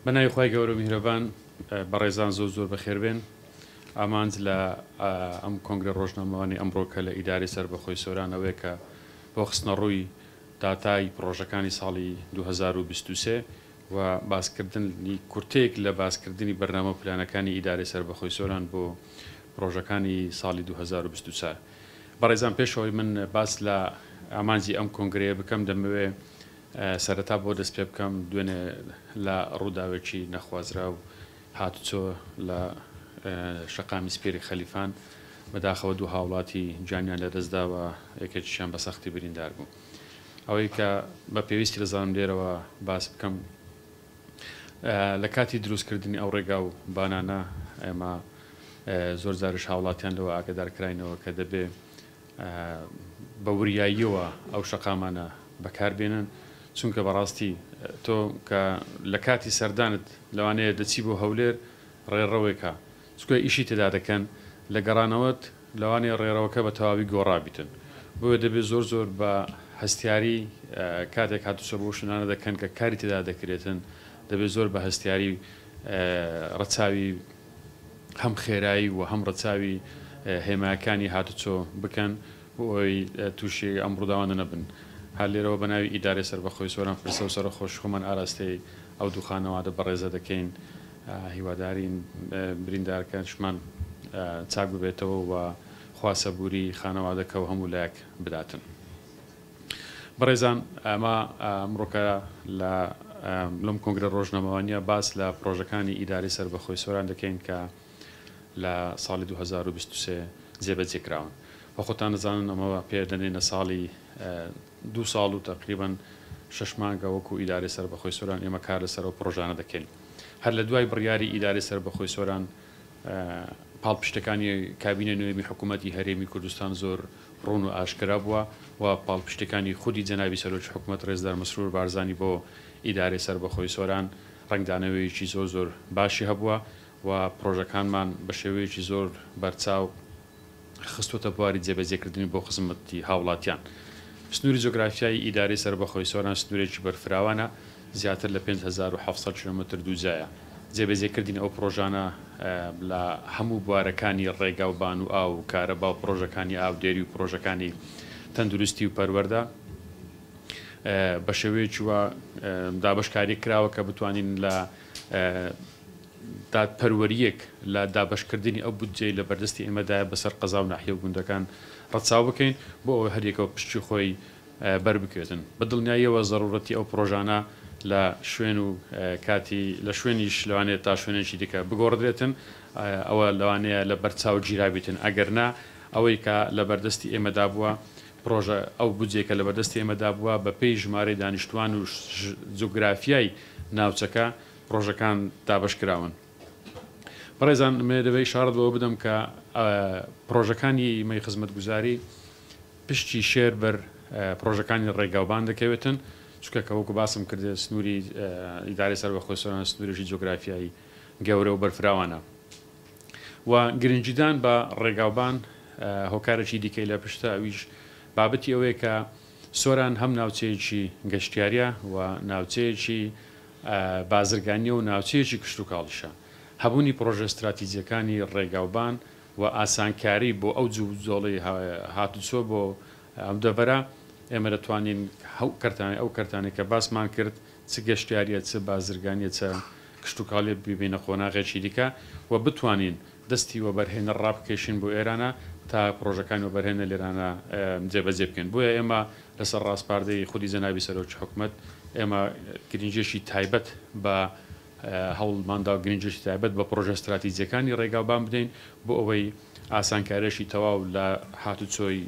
بە ناوی خوای گەورە و میهرەبان. بەڕێزان زۆر زۆر بەخێربێن. ئامانج لە ئەم کۆنگرە ڕۆژنامەوانی ئەمڕۆ کە لە ئیدارەی سەربەخۆی سۆران ئەوەیە کە بۆ خستنەڕووی داتای پڕۆژەکانی ساڵی 2023 و باسکردنی کورتەیەک لە باسکردنی بەرنامە و پلانەکانی ئیدارەی سەربەخۆی سۆران بۆ پڕۆژەکانی ساڵی 2024. بەڕێزان پێش ئەوەی من باس لە ئامانجی ئەم کۆنگرەیە بکەم دەمەوێ سەرەتا بۆ دەست پێ بکەم دوێنێ لە ڕووداوێکی نەخوازراو هاتوچۆ لە شەقامی سپیری خەلیفان بەداخەوە دوو هاوڵاتی گیانیان لەدەستدا و یەکێکیشیان بە سەختی بریندار بوو. ئەوەی کە بە پێویستی دەزانم لێرەوە باس بکەم لە کاتی دروستکردنی ئەو ڕێگا و بانانە ئێمە زۆر جارش هاوڵاتیان لەوە ئاگادار کراینەوە کە دەبێ بە وریاییەوە ئەو شەقامانە بەکار بێنن، چونکە بەڕاستی تۆ کە لە کاتی سەردانت لەوانەیە دەچی بۆ هەولێر ڕێڕەوێکە چونکە ئیشی تێدا دەکەن لە گەڕانەوەت لەوانەیە ڕێڕەوەکە بە تەواوی گۆڕابیتن بۆیە دەبێت زۆر زۆر بە هەستیاری کاتێک هاتوچۆ بەو شوێنانە دەکەن کە کاری تێدا دەکرێتن دەبێت زۆر بە هەستیاری ڕەچاوی هەم خێرایی و هەم ڕەچاوی هێماکانی هاتوچۆ بکەن بۆ ئەوەی تووشی ئەم ڕووداوانە نەبن. هەر لێرەوە بە ناوی ئیدارەی سەربەخۆی سۆران پرسە و سەرەخۆشی خۆمان ئاراستەی ئەو دوو خانەوادە بەڕێزە دەکەین. هیوادارین بریندارەکەشمان چاک ببێتەوە و خوا سەبووری خانەوادەکە و هەموو لایەک بداتن. بەڕێزان ئەمە ئەمڕۆکە لە لەم کۆنگرە ڕۆژنامەوانیە باس لە پڕۆژەکانی ئیدارەی سەربەخۆی سۆران دەکەین کە لە ساڵی 2023 جێبەجێ کراون. وە خۆتان دەزانن ئەمە پێ دەنێینە ساڵی دوو ساڵ و تەقریبەن شەش مانگە وەکو ئیدارەی سەربەخۆی سۆران ئێمە کار لەسەر ئەو پڕۆژانە دەکەین. هەر لە دوای بڕیاری ئیدارەی سەربەخۆی سۆران پاڵپشتەکانی کابینەی نۆیەمی حکوومەتی هەرێمی کوردستان زۆر ڕوون و ئاشکرا بووە و پاڵپشتیەکانی خودی جەنابی سەرۆکی حکومەت ڕێزدار مەسرور بارزانی بۆ ئیدارەی سەربەخۆی سۆران ڕەنگدانەوەیەکی زۆر زۆر باشی هەبووە و پڕۆژەکانمان بە شێوەیەکی زۆر بەرچاو خستووەتە بواری جێبەجێکردنی بۆ خزمەتی هاوڵاتیان. سنووری جۆگرافیایی ئیدارەی سەربەخۆی سۆران سنوورێکی بەرفراوانە، زیاتر لە 5700 کیلۆمەتر دووجایە. جێبەجێکردنی ئەو پڕۆژانە لە هەموو بوارەکانی ڕێگا و بان و ئاو و کارەبا و پڕۆژەکانی ئاودێری و پڕۆژەکانی تەندروستی و پەروەردە بە شێوەیەکی وا دابەشکاری کراوە کە بتوانین لە دادپەروەرییەک لە دابەشکردنی ئەو بودجەی لە بەردەستی ئێمەدایە بەسەر قەزا و ناحیە و گوندەکان ڕەچاو بکەین بۆ ئەوەی هەریەکەو پشکی خۆی بەربکەوێتن. بە دڵنیاییەوە زەروورەتی ئەو پڕۆژانە لە شوێن و کاتی لە شوێنیش لەوانەیە تا شوێنێکی دیکە بگۆڕدرێتن، ئەوە لەوانەیە لە بەرچاو گیرابیتن، ئەگەر نا ئەوەی کە لە بەردەستی ئێمەدا بووە پڕۆژە ئەو بودجەی کە لە بەردەستی ئێمەدا بووە بە پێی ژمارەی دانیشتووان و جوگرافیای ناوچەکە پڕۆژەکان دابەش کراون. بەڕێزان من دەبێ ئیشارەت بەوە بدەم کە پڕۆژەکانی ئیمەی خزمەتگوزاری پشتی شێر بەر پڕۆژەکانی ڕێگاوبان دەکەوێتن، چونکە کە وەکو باسم کرد سنووری ئیدارەی سەربەخۆی سۆران سنوورێکی جۆگرافیایی گەورە و بەرفراوانە و گرنگیدان بە ڕێگاوبان هۆکارێکی دیکەی لە پشتە، ئەویش بابەتی ئەوەیە کە سۆران هەم ناوچەیەکی گەشتیاریە و ناوچەیەکی بازرگانیە و ناوچەیەکی کشتوکاڵیشە. هەبوونی پڕۆژە ستراتیجیەکانی ڕێگاوبان و ئاسانکاری بۆ ئەو جموجۆڵی هاتوچۆ بۆ ئەم دەڤەرە، ئێمە دەتوانین ئەو کەرتانەی کە باسمان کرد چ گەشتیاریە چ بازرگانیە چ کشتوکاڵیە بیبەینە قۆناغێکی دیکە و بتوانین دەستی وەبەرهێنەر ڕابکێشین بۆ ئێرانە تا پڕۆژەکانی وەبەرهێنەر لێرانە جێبەجێ بکەین. بۆیە ئێمە لەسەر ڕاسپاردەی خودی جەنابی سەرۆکی حکومەت ئێمە گرنگیەکی تایبەت بە هەوڵماندا گرنگیەکی تایبەت بە پڕۆژە ستراتیجیەکانی ڕێگاوبان بدەین بۆ ئەوەی ئاسانکاریەکی تەواو لە هاتوچۆی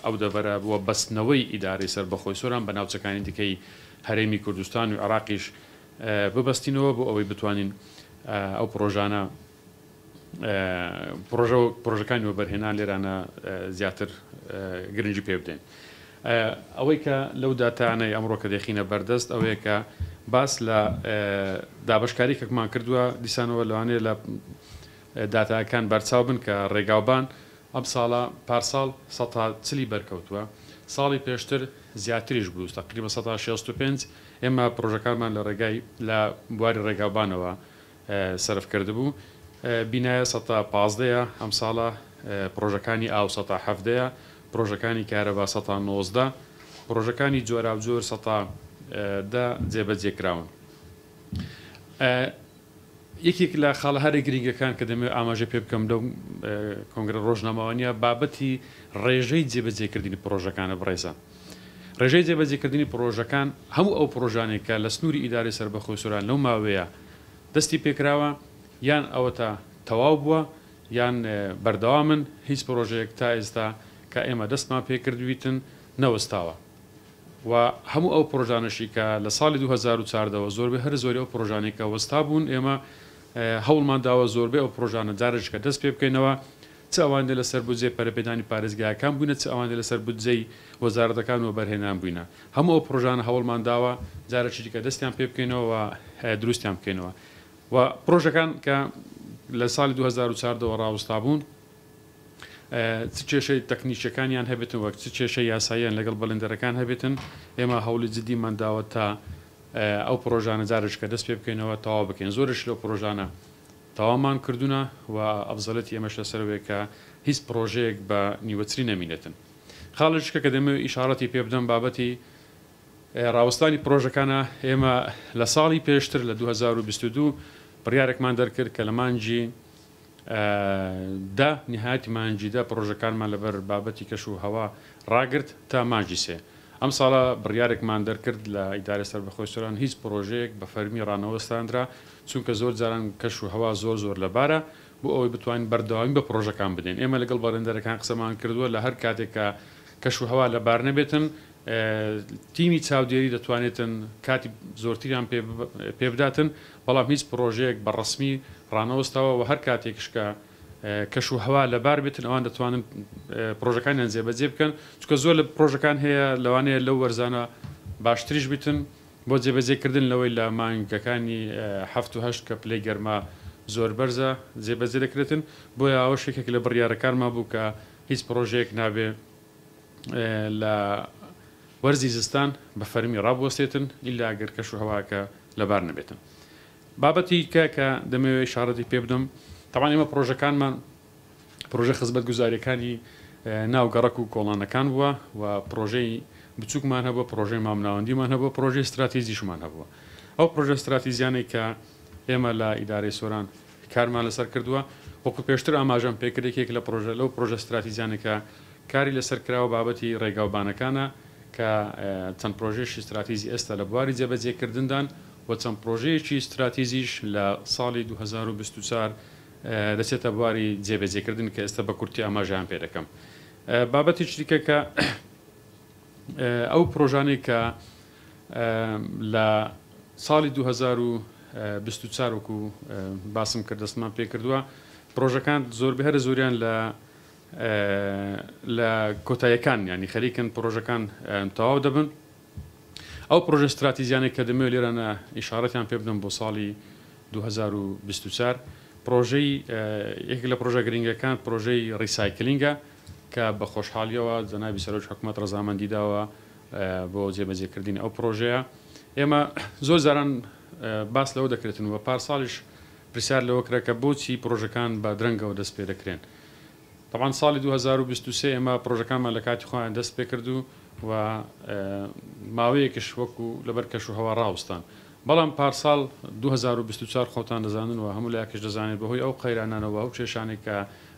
ئەو دەڤەرە و بەستنەوەی ئیدارەی سەربەخۆی سۆران بە ناوچەکانی دیکەی هەرێمی کوردستان و عێراقیش ببەستینەوە بۆ ئەوەی بتوانین ئەو پڕۆژانە پڕۆژە و پڕۆژەکانی وەبەرهێنان لێرانە زیاتر گرنگی پێ بدەین. ئەوەی کە لەو داتانەی ئەمڕۆ کە دەخینە بەردەست ئەوەیە کە باس لە دابەشکاری کەکمان کردووە، دیسانەوە لەوانەیە لە داتاکان بەرچاو بن کە ڕێگاوبان ئەم ساڵە پارساڵ سەتا چلی بەرکەوتووە، ساڵی پێشتر زیاتریش بوو تەقریبا 65%. ئێمە پڕۆژەکانمان لە ڕێگای لە بواری ڕێگاوبانەوە سەرف کردبوو. بینایە سەتا پازدەیە ئەمساڵە، پڕۆژەکانی ئاو سەتا حەڤدەیە، پڕۆژەکانی کارەبا سەتا 19، پڕۆژەکانی جۆراوجۆر سەتا 10 جێبەجێ کراون. یەکێک لە خاڵە هەرە گرنگەکان کە دەمەوێت ئاماژە پێ بکەم لەو کۆنگرە ڕۆژنامەوانیە بابەتی ڕێژەی جێبەجێکردنی پڕۆژەکانە بەڕێزان. ڕێژەی جێبەجێکردنی پڕۆژەکان هەموو ئەو پڕۆژانەی کە لە سنووری ئیدارەی سەربەخۆی سۆران لەو ماوەیە دەستی پێکراوە یان ئەوەتا تەواو بووە یان بەردەوامن، هیچ پڕۆژەیەک تا ئێستا کە ئێمە دەستمان پێکردبیتن نەوەستاوە و هەموو ئەو پڕۆژانەشی کە لە ساڵی 2014 ەوە زۆربەی هەرە زۆری ئەو پڕۆژانەی کە وەستابوون ئێمە هەوڵمان داوە زۆربەی ئەو پڕۆژانە جارێکیشکە دەست پێ بکەینەوە چ ئەوانەی لەسەر بودجەی پەرەپێدانی پارێزگاکان بووینە چ ئەوانەی لەسەر بودجەی وەزارەتەکان و وەبەرهێنان بووینە هەموو ئەو پڕۆژانە هەوڵمان داوە جارێکی دیکە دەستیان پێ بکەینەوە و دروستیان بکەینەوە و پڕۆژەکان کە لە ساڵی 2014 ەوە ڕاوەستابوون چ کێشەی تەکنیکیەکانیان هەبێتن وەک چ کێشەی یاساییان لەگەڵ بەڵێندەرەکان هەبێتن ئێمە هەوڵی جدیمان داوە تا ئەو پڕۆژانە جارێکیکە دەست پێ بکەینەوە تەواو بکەین زۆرێک لەو پڕۆژانە تەواومان کردوونە و ئەفزەلەتی ئێمەش لەسەرەوەیە کە هیچ پڕۆژەیەک بە نیوەچری نەمینێتن. خاڵێکیشکە کە دەمەوێت ئیشاڕەتی پێ بدەم بابەتی ڕاوەستانی پڕۆژەکانە، ئێمە لە ساڵی پێشتر لە 2022 بڕیارێکمان دەرکرد کە لە مانگی دە، نیهایەتی مانگی دە پڕۆژەکانمان لەبەر بابەتی کەش و هەوا ڕاگرت تا مانگی سێ. ئەم ساڵە بڕیارێکمان دەرکرد لە ئیدارەی سەربەخۆی سۆران هیچ پڕۆژەیەک بە فەرمی ڕانەوەستاندرا، چونکە زۆر جاران کەش و هەوا زۆر زۆر لەبارە، بۆ ئەوەی بتوانین بەردەوامی بە پڕۆژەکان بدەین. ئێمە لەگەڵ بەڵێندەرەکان قسەمان کردووە لە هەر کاتێک کە کەش و هەوا لەبار نەبێتن تیمی چاودێری دەتوانێتن کاتی زۆرتریان پێ بداتن، بەڵام هیچ پڕۆژەیەک بە ڕەسمی ڕانەوەستاوە و هەر کاتێکش کە کەش و هەوا لەبار بێتن ئەوان دەتوانن پڕۆژەکانیان جێبەجێ بکەن، چونکە زۆر لە پڕۆژەکان هەیە لەوانەیە لەو وەرزانە باشتریش بیتن بۆ جێبەجێکردن لەوەی لە مانگەکانی حەفت و هەشت کە پلەی گەرما زۆر بەرزە جێبەجێ دەکرێتن، بۆیە ئەوەش یەکێک لە بڕیارەکانمان بوو کە هیچ پڕۆژەیەک نابێ لە وەرزی زستان بە فەرمی ڕابوەستێتن ئیلا گەر کەش و هەواکە لەبار نەبێتن. بابەتی کە کە دەمەوێت ئیشارەتی پێ بدەم تەبعەن ئێمە پڕۆژەکانمان پڕۆژە خزمەتگوزاریەکانی ناو گەڕەک و کۆڵانەکان بووە و پڕۆژەی بچووکمان هەبووە، پڕۆژەی مامناوەندیمان هەبووە، پڕۆژەی ستراتیجیشمان هەبووە. ئەو پڕۆژە ستراتیجیانەی کە ئێمە لە ئیدارەی سۆران کارمان لەسەر کردووە، وەکو پێشتر ئاماژەم پێکرد یەکێک لە پڕۆژە لەو پڕۆژە ستراتیجیانەی کە کاری لەسەر کراوە بابەتی ڕێگاوبانەکانە کە چەند پڕۆژەیەکی ستراتیجی ئێستا لە بواری جێبەجێکردندان و چەند پڕۆژەیەکی ستراتیجیش لە ساڵی 2024 دەچێتە بواری جێبەجێکردن کە ئێستا بە کورتی ئاماژەیان پێ دەکەم. بابەتێکی دیکە کە ئەو پڕۆژانەی کە لە ساڵی 2024 وەکو باسم کرد دەستمان پێ کردووە، پڕۆژەکان زۆربەی هەرە زۆریان لە لە کۆتاییەکان یانی خەریکن پڕۆژەکان تەواو دەبن. ئەو پڕۆژە ستراتیجیانەی کە دەمەوێت لێرانە ئیشارەتیان پێ بدەم بۆ ساڵی 2024 پڕۆژەی یەکێک لە پڕۆژە گرنگەکان پڕۆژەی ڕیسایکلینگە کە بە خۆشحاڵیەوە جەنابی سەرۆکی حکومەت ڕەزامەندی داوە بۆ جێبەجێکردنی ئەو پڕۆژەیە. ئێمە زۆر جاران باس لەوە دەکرێتن و پارساڵیش پرسیار لەوە کرا کە بۆچی پڕۆژەکان بە درەنگەوە دەست پێ دەکرێن. تەبعەن ساڵی 2023 ئێمە پڕۆژەکانمان لە کاتی خۆیان دەست پێ کرد و و ماوەیەکش وەکو لەبەر کەش و هەوا ڕاوستان. بەڵام پارساڵ 2024 خۆتان دەزانن و هەموو لایەکش دەزانێت بەهۆی ئەو قەیرانانەوە و ئەو کێشانەی کە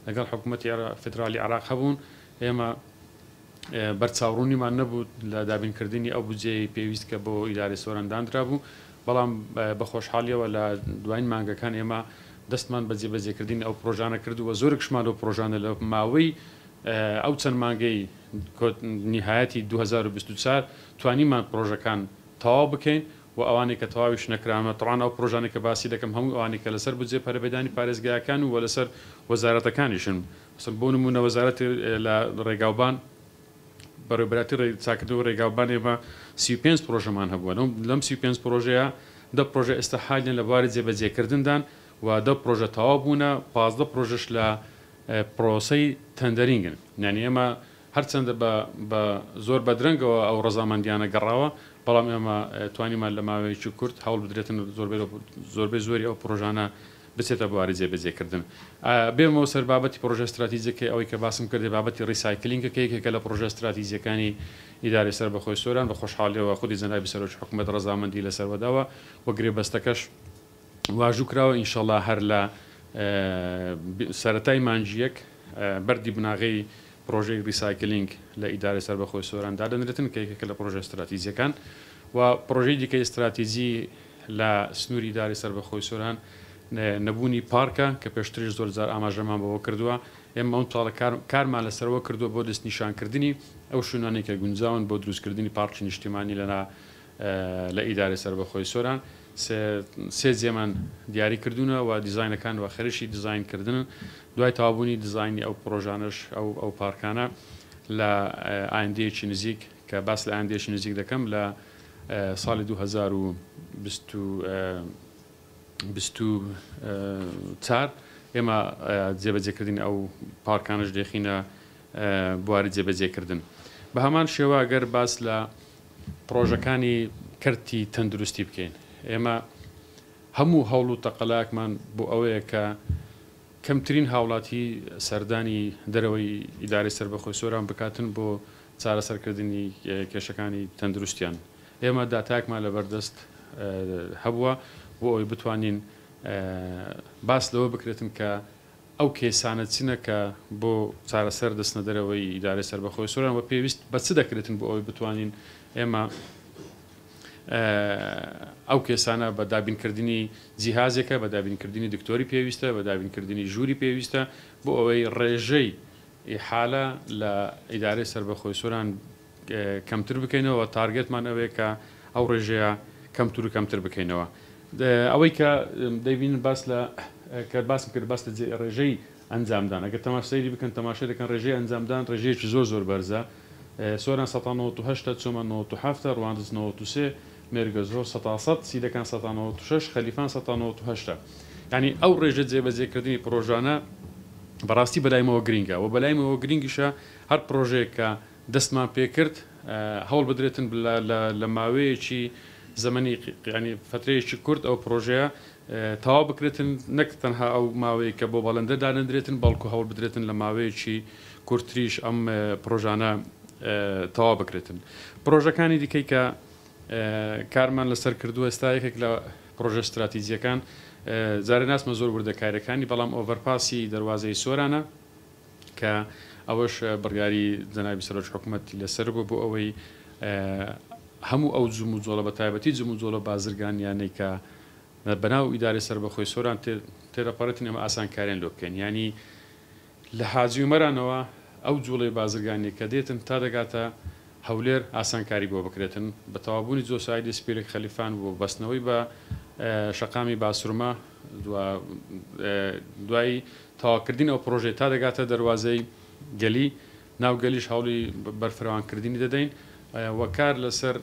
لەگەڵ حکوومەتی فیدراڵی عێراق هەبوون ئێمە بەرچاوڕوونیمان نەبوو لە دابینکردنی ئەو بودجەیەی پێویست کە بۆ ئیدارەی سۆران داندرابوو، بەڵام بە خۆشحاڵییەوە لە دوایین مانگەکان ئێمە دەستمان بە جێبەجێکردنی ئەو پڕۆژانە کرد و زۆرێکشمان لەو پڕۆژانە لە ماوەی ئەو چەند مانگەی نیهایەتی 2024 توانیمان پڕۆژەکان تەواو بکەین و ئەوانەی کە تەواویش نەکراونە، تەبعەن ئەو پڕۆژانەی کە باسی دەکەم هەموو ئەوانەی کە لەسەر بودجەی پەرەپێدانی پارێزگایەکان و لەسەر وەزارەتەکانیشن، مەسەلەن بۆ نموونە وەزارەتی لە ڕێگاوبان بەڕێوەبەرایەتی چاککردنەوەی ڕێگاوبان ئێمە 35 پڕۆژەمان هەبووە، لەم 35 پڕۆژەیە دە پڕۆژە ئێستا حالیان لە بواری جێبەجێکردندان و دە پڕۆژە تەواو بوونە، 15 پڕۆژەش لە پڕۆسەی تەندەرینگن. یانی ئێمە هەرچەندە بە بە زۆر بە درەنگەوە ئەو ڕەزامەندیانە گەڕاوە، بەڵام ئێمە توانیمان لە ماوەیەکی کورت هەوڵ بدرێتن زۆربەی زۆری ئەو پڕۆژانە بچێتە بواری جێبەجێکردن. بێمەوە سەر بابەتی پڕۆژە ستراتیجیەکەی ئەوەی کە باسم کردی بابەتی ڕیسایکلینگە کە یەکێکە لە پڕۆژە ستراتیجیەکانی ئیدارەی سەربەخۆی سۆران، بە خۆشحاڵیەوە خودی جەنابی سەرۆکی حکومەت ڕەزامەندی لەسەروە داوە و گرێبەستەکەش واژوو کراوە، ئینشەڵا هەر لە سەرەتای مانگی یەک بەردی بناغەی پڕۆژەی ڕیسایکلینگ لە ئیدارەی سەربەخۆی سۆران دادەنرێتن کە یەکێکە لە پڕۆژە ستراتیجیەکان و پڕۆژەی دیکەی ستراتیجی لە سنووری ئیدارەی سەربەخۆی سۆران نەبوونی پارکە کە پێشتریش زۆر جار ئاماژەمان بەوە کردووە، ئێمە ئەم ساڵە کارمان لەسەرەوە کردووە بۆ دەستنیشانکردنی ئەو شوێنانەی کە گونجاون بۆ دروستکردنی پارکی نیشتیمانی لە لە ئیدارەی سەربەخۆی سۆران سێ جێمان دیاری کردوونە و دیزاینەکان و خەریکی دیزاین کردنن، دوای تەواوبوونی دیزاینی ئەو پڕۆژانەش ئەو پارکانە لە ئایندەیەکی نزیک کە باس لە ئایندەیەکی نزیک دەکەم لە ساڵی 2024 ئێمە جێبەجێکردنی ئەو پارکانەش دەخینە بواری جێبەجێکردن. بە هەمان شێوە گەر باس لە پڕۆژەکانی کەرتی تەندروستی بکەین ئێمە هەموو هەوڵ و تەقەلایەکمان بۆ ئەوەیە کە کەمترین هاوڵاتی سەردانی دەرەوەی ئیدارەی سەربەخۆی سۆران بکاتن بۆ چارەسەرکردنی کێشەکانی تەندروستیان. ئێمە داتایەکمان لەبەردەست هەبووە بۆ ئەوەی بتوانین باس لەوە بکرێتن کە ئەو کەیسانە چنە کە بۆ چارەسەر دەچنە دەرەوەی ئیدارەی سەربەخۆی سۆران و پێویست بە چ دەکرێتن بۆ ئەوەی بتوانین ئێمە ئەو کەیسانە بە دابینکردنی جیهازێکە، بە دابینکردنی دکتۆری پێویستە، بە دابینکردنی ژووری پێویستە بۆ ئەوەی ڕێژەی ئیحالە لە ئیدارەی سەربەخۆی سۆران کەمتر بکەینەوە، تارگێتمان ئەوەیە کە ئەو ڕێژەیە کەمتر و کەمتر بکەینەوە. ئەوەی کە دەیبینن باس لە کە باسم کرد باس لە ڕێژەی ئەنجامدان ئەگەر تەماش سەیری بکەن تەماشای دەکەن ڕێژەی ئەنجامدان ڕێژەیەکی زۆر زۆر بەرزە سۆران سەتا 98 چۆمان 97 ڕواندز 93 مێرگەزۆر سەتا 100 سیدەکان سەتا 96 خەلیفان سەتا 98 یعنی ئەو ڕێژە جێبەجێکردنی پڕۆژانە بەڕاستی بەلایمەوە گرینگە و بەلایمەوە گرینگیشە هەر پڕۆژەیەک کە دەستمان پێکرد هەوڵ بدرێتن لە ماوەیەکی زەمەنی یانی فەترەیەکی کورت ئەو پڕۆژەیە تەواو بکرێتن نەک تەنها ئەو ماوەیە کە بۆ بەڵێندەر دادەندرێتن بەڵکو هەوڵ بدرێتن لە ماوەیەکی کورتریش ئەم پڕۆژانە تەواو بکرێتن. پڕۆژەکانی دیکەی کە کارمان لەسەر کردووە ئێستا یەکێک لە پڕۆژە ستراتیجیەکان جارێ ناچمە زۆر وردەکاریەکانی بەڵام ئۆڤەرپاسی دەروازەی سۆرانە کە ئەوەش بڕیاری جەنابی سەرۆکی حکومەتی لەسەر بوو بۆ ئەوەی هەموو ئەو جموجۆڵە بە تایبەتی جموجۆڵە بازرگانیانەی کە بەناو ئیدارەی سەربەخۆی سۆران تێدەپەڕێتن ئێمە ئاسانکاریان لۆ بکەین یانی لە حاجی عومەرانەوە ئەو جوڵەی بازرگانیە کە دێتن تا دەگاتە هەولێر ئاسانکاری بۆ بکرێتن بە تەواوبوونی جۆسایدی سپیرک خەلیفان و بەستنەوەی بە شەقامی باسورمە دوای تەواوکردنی ئەو پڕۆژەیە تا دەگاتە دەروازەی گەلی ناو گەلیش هەوڵی بەرفراوانکردنی دەدەین و کار لەسەر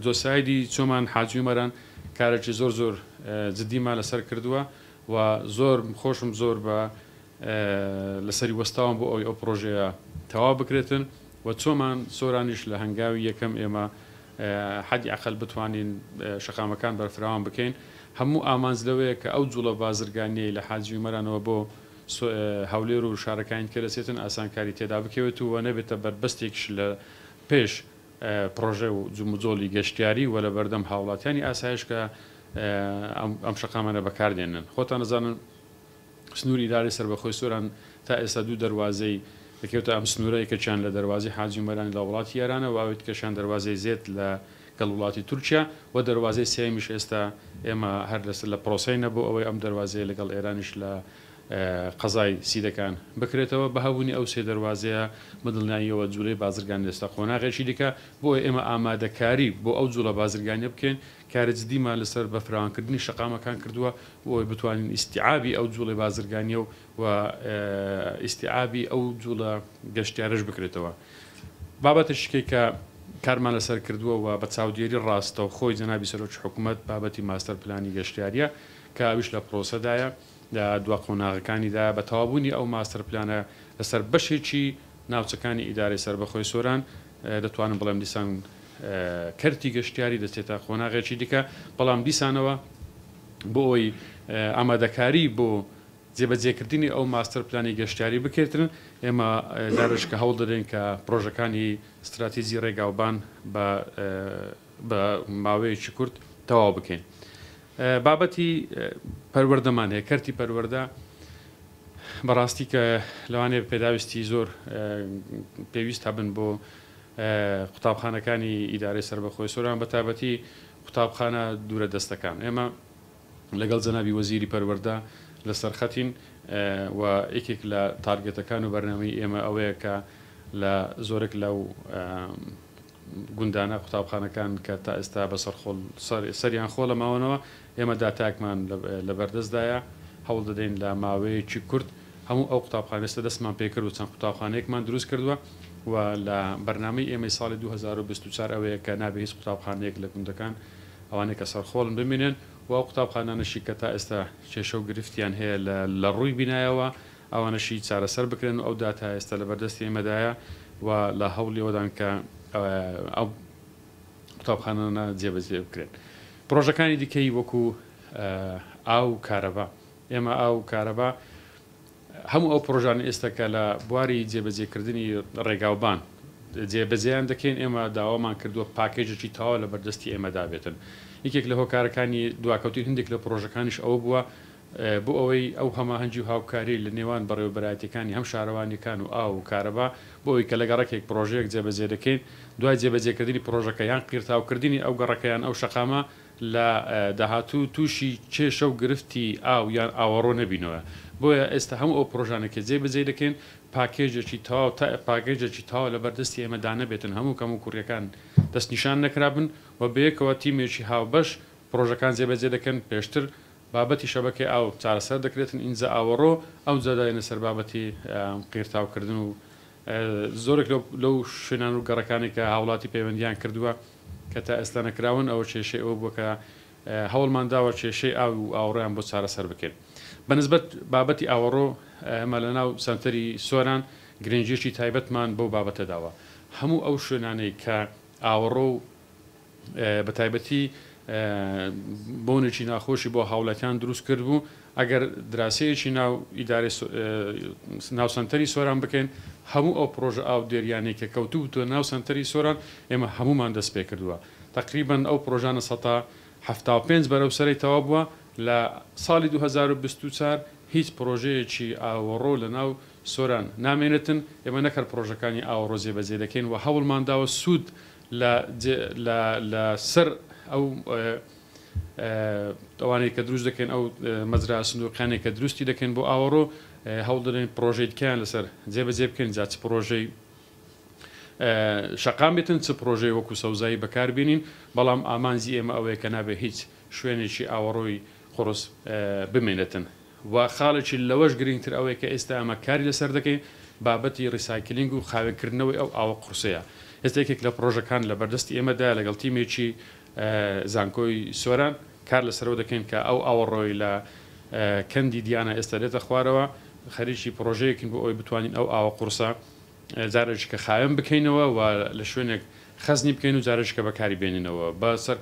جۆسایدی چۆمان حاجی عومەران کارێکی زۆر زۆر جدیمان لەسەر کردووە و زۆر خۆشم زۆر بە لەسەری وەستاوم بۆ ئەوەی ئەو پڕۆژەیە تەواو بکرێتن و چۆمان سۆرانیش لە هەنگاوی یەکەم ئێمە حەدی ئەقەل بتوانین شەقامەکان بەرفراوان بکەین هەموو ئامانج لەوەیە کە ئەو جوڵە بازرگانیەی لە حاجی عومەرانەوە بۆ هەولێر و شارەکانی دیکە دەچێتن ئاسانکاری تێدا بکەوێت و نەبێتە بەربەستێکیش لە پێش پڕۆژە و جموجۆڵی گەشتیاری و لەبەردەم هاوڵاتیانی ئاسایش کە ئەم شەقامانە بەکاردێنن خۆتان ئەزانن سنووری ئیدارەی سەربەخۆی سۆران تا ئێستا دوو دەروازەی دەکەوێتە ئەم سنوورە، یەکێکیان لە دەروازەی حاجی عومەرانی لە وڵاتی ئێرانە و ئەوی دیکەشیان دەروازەی زێت لە گەڵ وڵاتی تورکیا و دەروازەی سێیەمیش ئێستا ئێمە هەر لەسەر لە پرۆسەینە بۆ ئەوەی ئەم دەروازەیە لەگەڵ ئێرانیش لە قەزای سیدەکان بکرێتەوە. بە هەبوونی ئەو سێ دەروازەیە بە دڵنیاییەوە جوولەی بازرگانی دەچێتە قۆناغێکی دیکە، بۆیە ئێمە ئامادەکاری بۆ ئەو جووڵە بازرگانییە بکەین، کاری جدیمان لەسەر بەفراوانکردنی شەقامەکان کردووە بۆ ئەوەی بتوانین ئیستیعابی ئەو جووڵەی بازرگانییە و ئیستیعابی ئەو جووڵە گەشتیارەش بکرێتەوە. بابەتێکی کەی کە کارمان لەسەر کردووە و بە چاودێری ڕاستەوخۆی جەنابی سەرۆکی حکومەت بابەتی ماستەر پلانی گەشتیارییە کە ئەویش لە پرۆسەدایە لە دوا قۆناغەکانیدایە بە تەواوبوونی ئەو ماستەر پلانە لەسەر بەشێکی ناوچەکانی ئیدارەی سەربەخۆی سۆران دەتوانم بڵێم دیسان کەرتی گەشتیاری دەچێتە قۆناغێکی دیکە، بەڵام دیسانەوە بۆ ئەوەی ئامادەکاری بۆ جێبەجێکردنی ئەو ماستەر پلانی گەشتیاری بکرێتن، ئێمە جارێکە هەوڵ دەدەین کە پرۆژەکانی ستراتیجی ڕێگاوبان بە ماوەیەکی کورت تەواو بکەین. بابەتی پەروەردەمان هەیە، کەرتی پەروەردە بەڕاستی کە لەوانەیە پێداویستی زۆر پێویست هەبن بۆ قوتابخانەکانی ئیدارەی سەربەخۆی سۆران، بە تایبەتی قوتابخانە دوورە دەستەکان. ئێمە لەگەڵ جەنابی وەزیری پەروەردە لەسەر خەتین و یەکێک لە تارگێتەکان و بەرنامەی ئێمە ئەوەیە کە لە زۆرێک لەو گوندانە قوتابخانەکان کە تا ئێستا بەسەر خۆڵ سەریان خۆڵە ماوەنەوە، ئێمە داتاکمان لەبەردەستدایە، هەوڵ دەدەین لە ماوەیەکی کورت هەموو ئەو قوتابخانە ئێستا دەستمان پێکرد و چەند قوتابخانەیەکمان دروست کردووە و لە بەرنامەی ئێمەی ساڵی 2024 ئەوەیە کە نابێ هیچ قوتابخانەیەک لە گوندەکان ئەوانەی کە سەرخۆڵن بمێنن و ئەو قوتابخانانەشی کە تا ئێستا کێشە و گرفتیان هەیە لە ڕووی بینایەوە ئەوانەشی چارەسەر بکرێن و ئەو داتا ئێستا لەبەردەستی ئێمەدایە و لە هەوڵی ئەوەدان کە ئەو قوتابخانانە جێبەجێ بکرێن. پرۆژەکانی دیکەی وەکو ئاو و کارەبا، ئێمە ئاو و کارەبا هەموو ئەو پرۆژانە ئێستا کە لە بواری جێبەجێکردنی ڕێگاوبان جێبەجێیان دەکەین، ئێمە داوامان کردووە پاکێجێکی تەواو لە بەردەستی ئێمەدا بێتن. یەکێک لە هۆکارەکانی دواکەوتنی هەندێک لە پرۆژەکانیش ئەوە بووە بۆ ئەوەی ئەو هەماهەنگی و هاوکاریەی لە نێوان بەڕێوەبەرایەتیەکانی هەم شارەوانیەکان و ئاو و کارەبا بۆ ئەوەی کە لە گەڕەکێک پرۆژەیەک جێبەجێ دەکەین دوای جێبەجێکردنی پرۆژەکە یان قیرتاوکردنی ئەو گەڕەکە یان ئەو شەقامە لە داهاتوو تووشی کێشە و گرفتی ئاو یان ئاوەڕۆ نەبینەوە. بۆیە ئێستا هەموو ئەو پرۆژانەی کە جێبەجێی دەکەین پاکێجێکی تەواو تا پاکێجێکی تەواو لەبەردەستی ئێمەدا نەبێتن هەموو کەموکوڕیەکان دەستنیشان نەکرابن و بەیەکەوە تیمێکی هاوبەش پرۆژەکان جێبەجێ دەکەن پێشتر بابەتی شەبەکەی ئاو چارەسەر دەکرێتن ئینجا ئاوەڕۆ ئەوجا داینە سەر بابەتی قیرتاوکردن و زۆرێک لەو شوێنان و گەڕەکانەی کە هاوڵاتی پەیوەندیان کردووە کە تا ئێستا نەکراون ئەوە کێشەی ئەوە بووە کە هەوڵمان داوە کێشەی ئاو و ئاوەڕۆیان بۆ چارەسەر بکەین. بە نسبەت بابەتی ئاوەڕۆ ئێمە لە ناو سەنتەری سۆران گرنگیەکی تایبەتمان بەو بابەتە داوە. هەموو ئەو شوێنانەی کە ئاوەڕۆ و بە تایبەتی بۆنێکی ناخۆشی بۆ هاوڵاتیان دروست کردبوو، ئەگەر دراسەیەکی ناو ئیدارەی ناو سەنتەری سۆران بکەین هەموو ئەو پڕۆژە ئاودێریانەی کە کەوتبووتە ناو سەنتەری سۆران ئێمە هەموومان دەست پێکردووە تەقریبەن ئەو پڕۆژانە 75% بەرەو سەرەی تەواو بووە لە ساڵی 2024 هیچ پڕۆژەیەکی ئاوەڕۆ لە ناو سۆران نامێنێتن ئێمە نەک هەر پڕۆژەکانی ئاوەڕۆ جێبەجێ دەکەین و هەوڵمان داوە سوود لە لە سەر ئەو ئەوانەی کە دروست دەکەین ئەو مەزرا سندوقیانەی کە دروستی دەکەین بۆ ئاوەڕۆ هەوڵ دەدەین پڕۆژەی دیکەیان لەسەر جێبەجێ بکەین جا چ پڕۆژەی شەقام بێتن چ پڕۆژەی وەکو سەوزایی بەکاربێنین بەڵام ئامانجی ئێمە ئەوەیە کە نابێت هیچ شوێنێکی ئاوەڕۆی قوڕس بمێنێتن. و خاڵێکی لەوەش گرنگتر ئەوەیە کە ئێستا ئێمە کاری لەسەر دەکەین بابەتی recycling و خاوێنکردنەوەی ئەو ئاوە قورسەیە. ئێستا یەکێک لە پڕۆژەکان لە بەردەستی ئێمەدایە لەگەڵ تیمێکی زانکۆی سۆران کار لەسەرەوە دەکەین کە ئەو ئاوەڕۆی لە کەندی دیانە ئێستا دێتە خوارەوە خەریکی پڕۆژەیەکین بۆ ئەوەی بتوانین ئەو ئاوە قورسە جارێکیکە خاوێن بکەینەوە و لە شوێنێک خەزنی بکەین و جارێکیکە بەکاری بێنینەوە بە سەر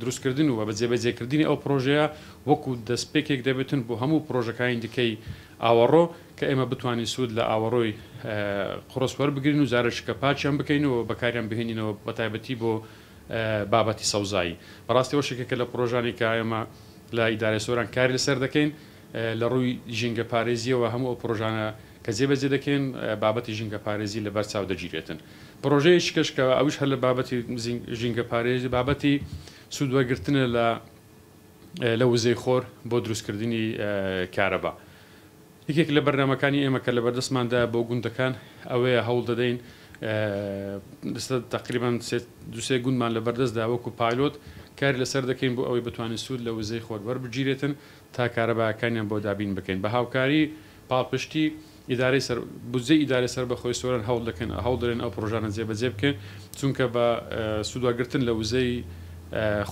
دروستکردن و بە جێبەجێکردنی ئەو پڕۆژەیە وەکو دەستپێکێک دەبێتن بۆ هەموو پڕۆژەکانی دیکەی ئاوەڕۆ کە ئێمە بتوانین سوود لە ئاوەڕۆی قوڕس وەربگرین و جارێکیکە پاکیان بکەین و بەکاریان بهێنینەوە بەتایبەتی بۆ بابەتی سەوزایی. بەڕاستی ئەوەش یەکێکە لە پڕۆژانەی کە ئێمە لە ئیدارەی سۆران کاری لەسەر دەکەین لە ڕووی ژینگەپارێزییەوە هەموو ئەو پڕۆژانە کە جێبەجێ دەکەین بابەتی ژینگەپارێزی لەبەر چاو دەگیرێتن. پڕۆژەیەکی کەش کە ئەویش هەر لە بابەتی ژینگەپارێزی بابەتی سوودوەرگرتنە لە لە وزەی خۆر بۆ دروستکردنی کارەبا. یەکێک لە بەرنامەکانی ئێمە کە لەبەردەستماندایە بۆ گوندەکان ئەوەیە هەوڵ دەدەین ئێستا تەقریبەن دوو سێ گوندمان لەبەردەستدا وەکو پایلۆت کاری لەسەر دەکەین بۆ ئەوەی بتوانین سوود لە وزەی خۆر وەربگیرێتن تا کارەباکانیان بۆ دابین بکەین بە هاوکاری پاڵپشتی ئیدارەی سەر بودجەی ئیدارەی سەربەخۆی سۆران هەوڵ دەکەن هەوڵ دەدەین ئەو پڕۆژانە جێبەجێ بکەین چونکە بە سوودوەرگرتن لە وزەی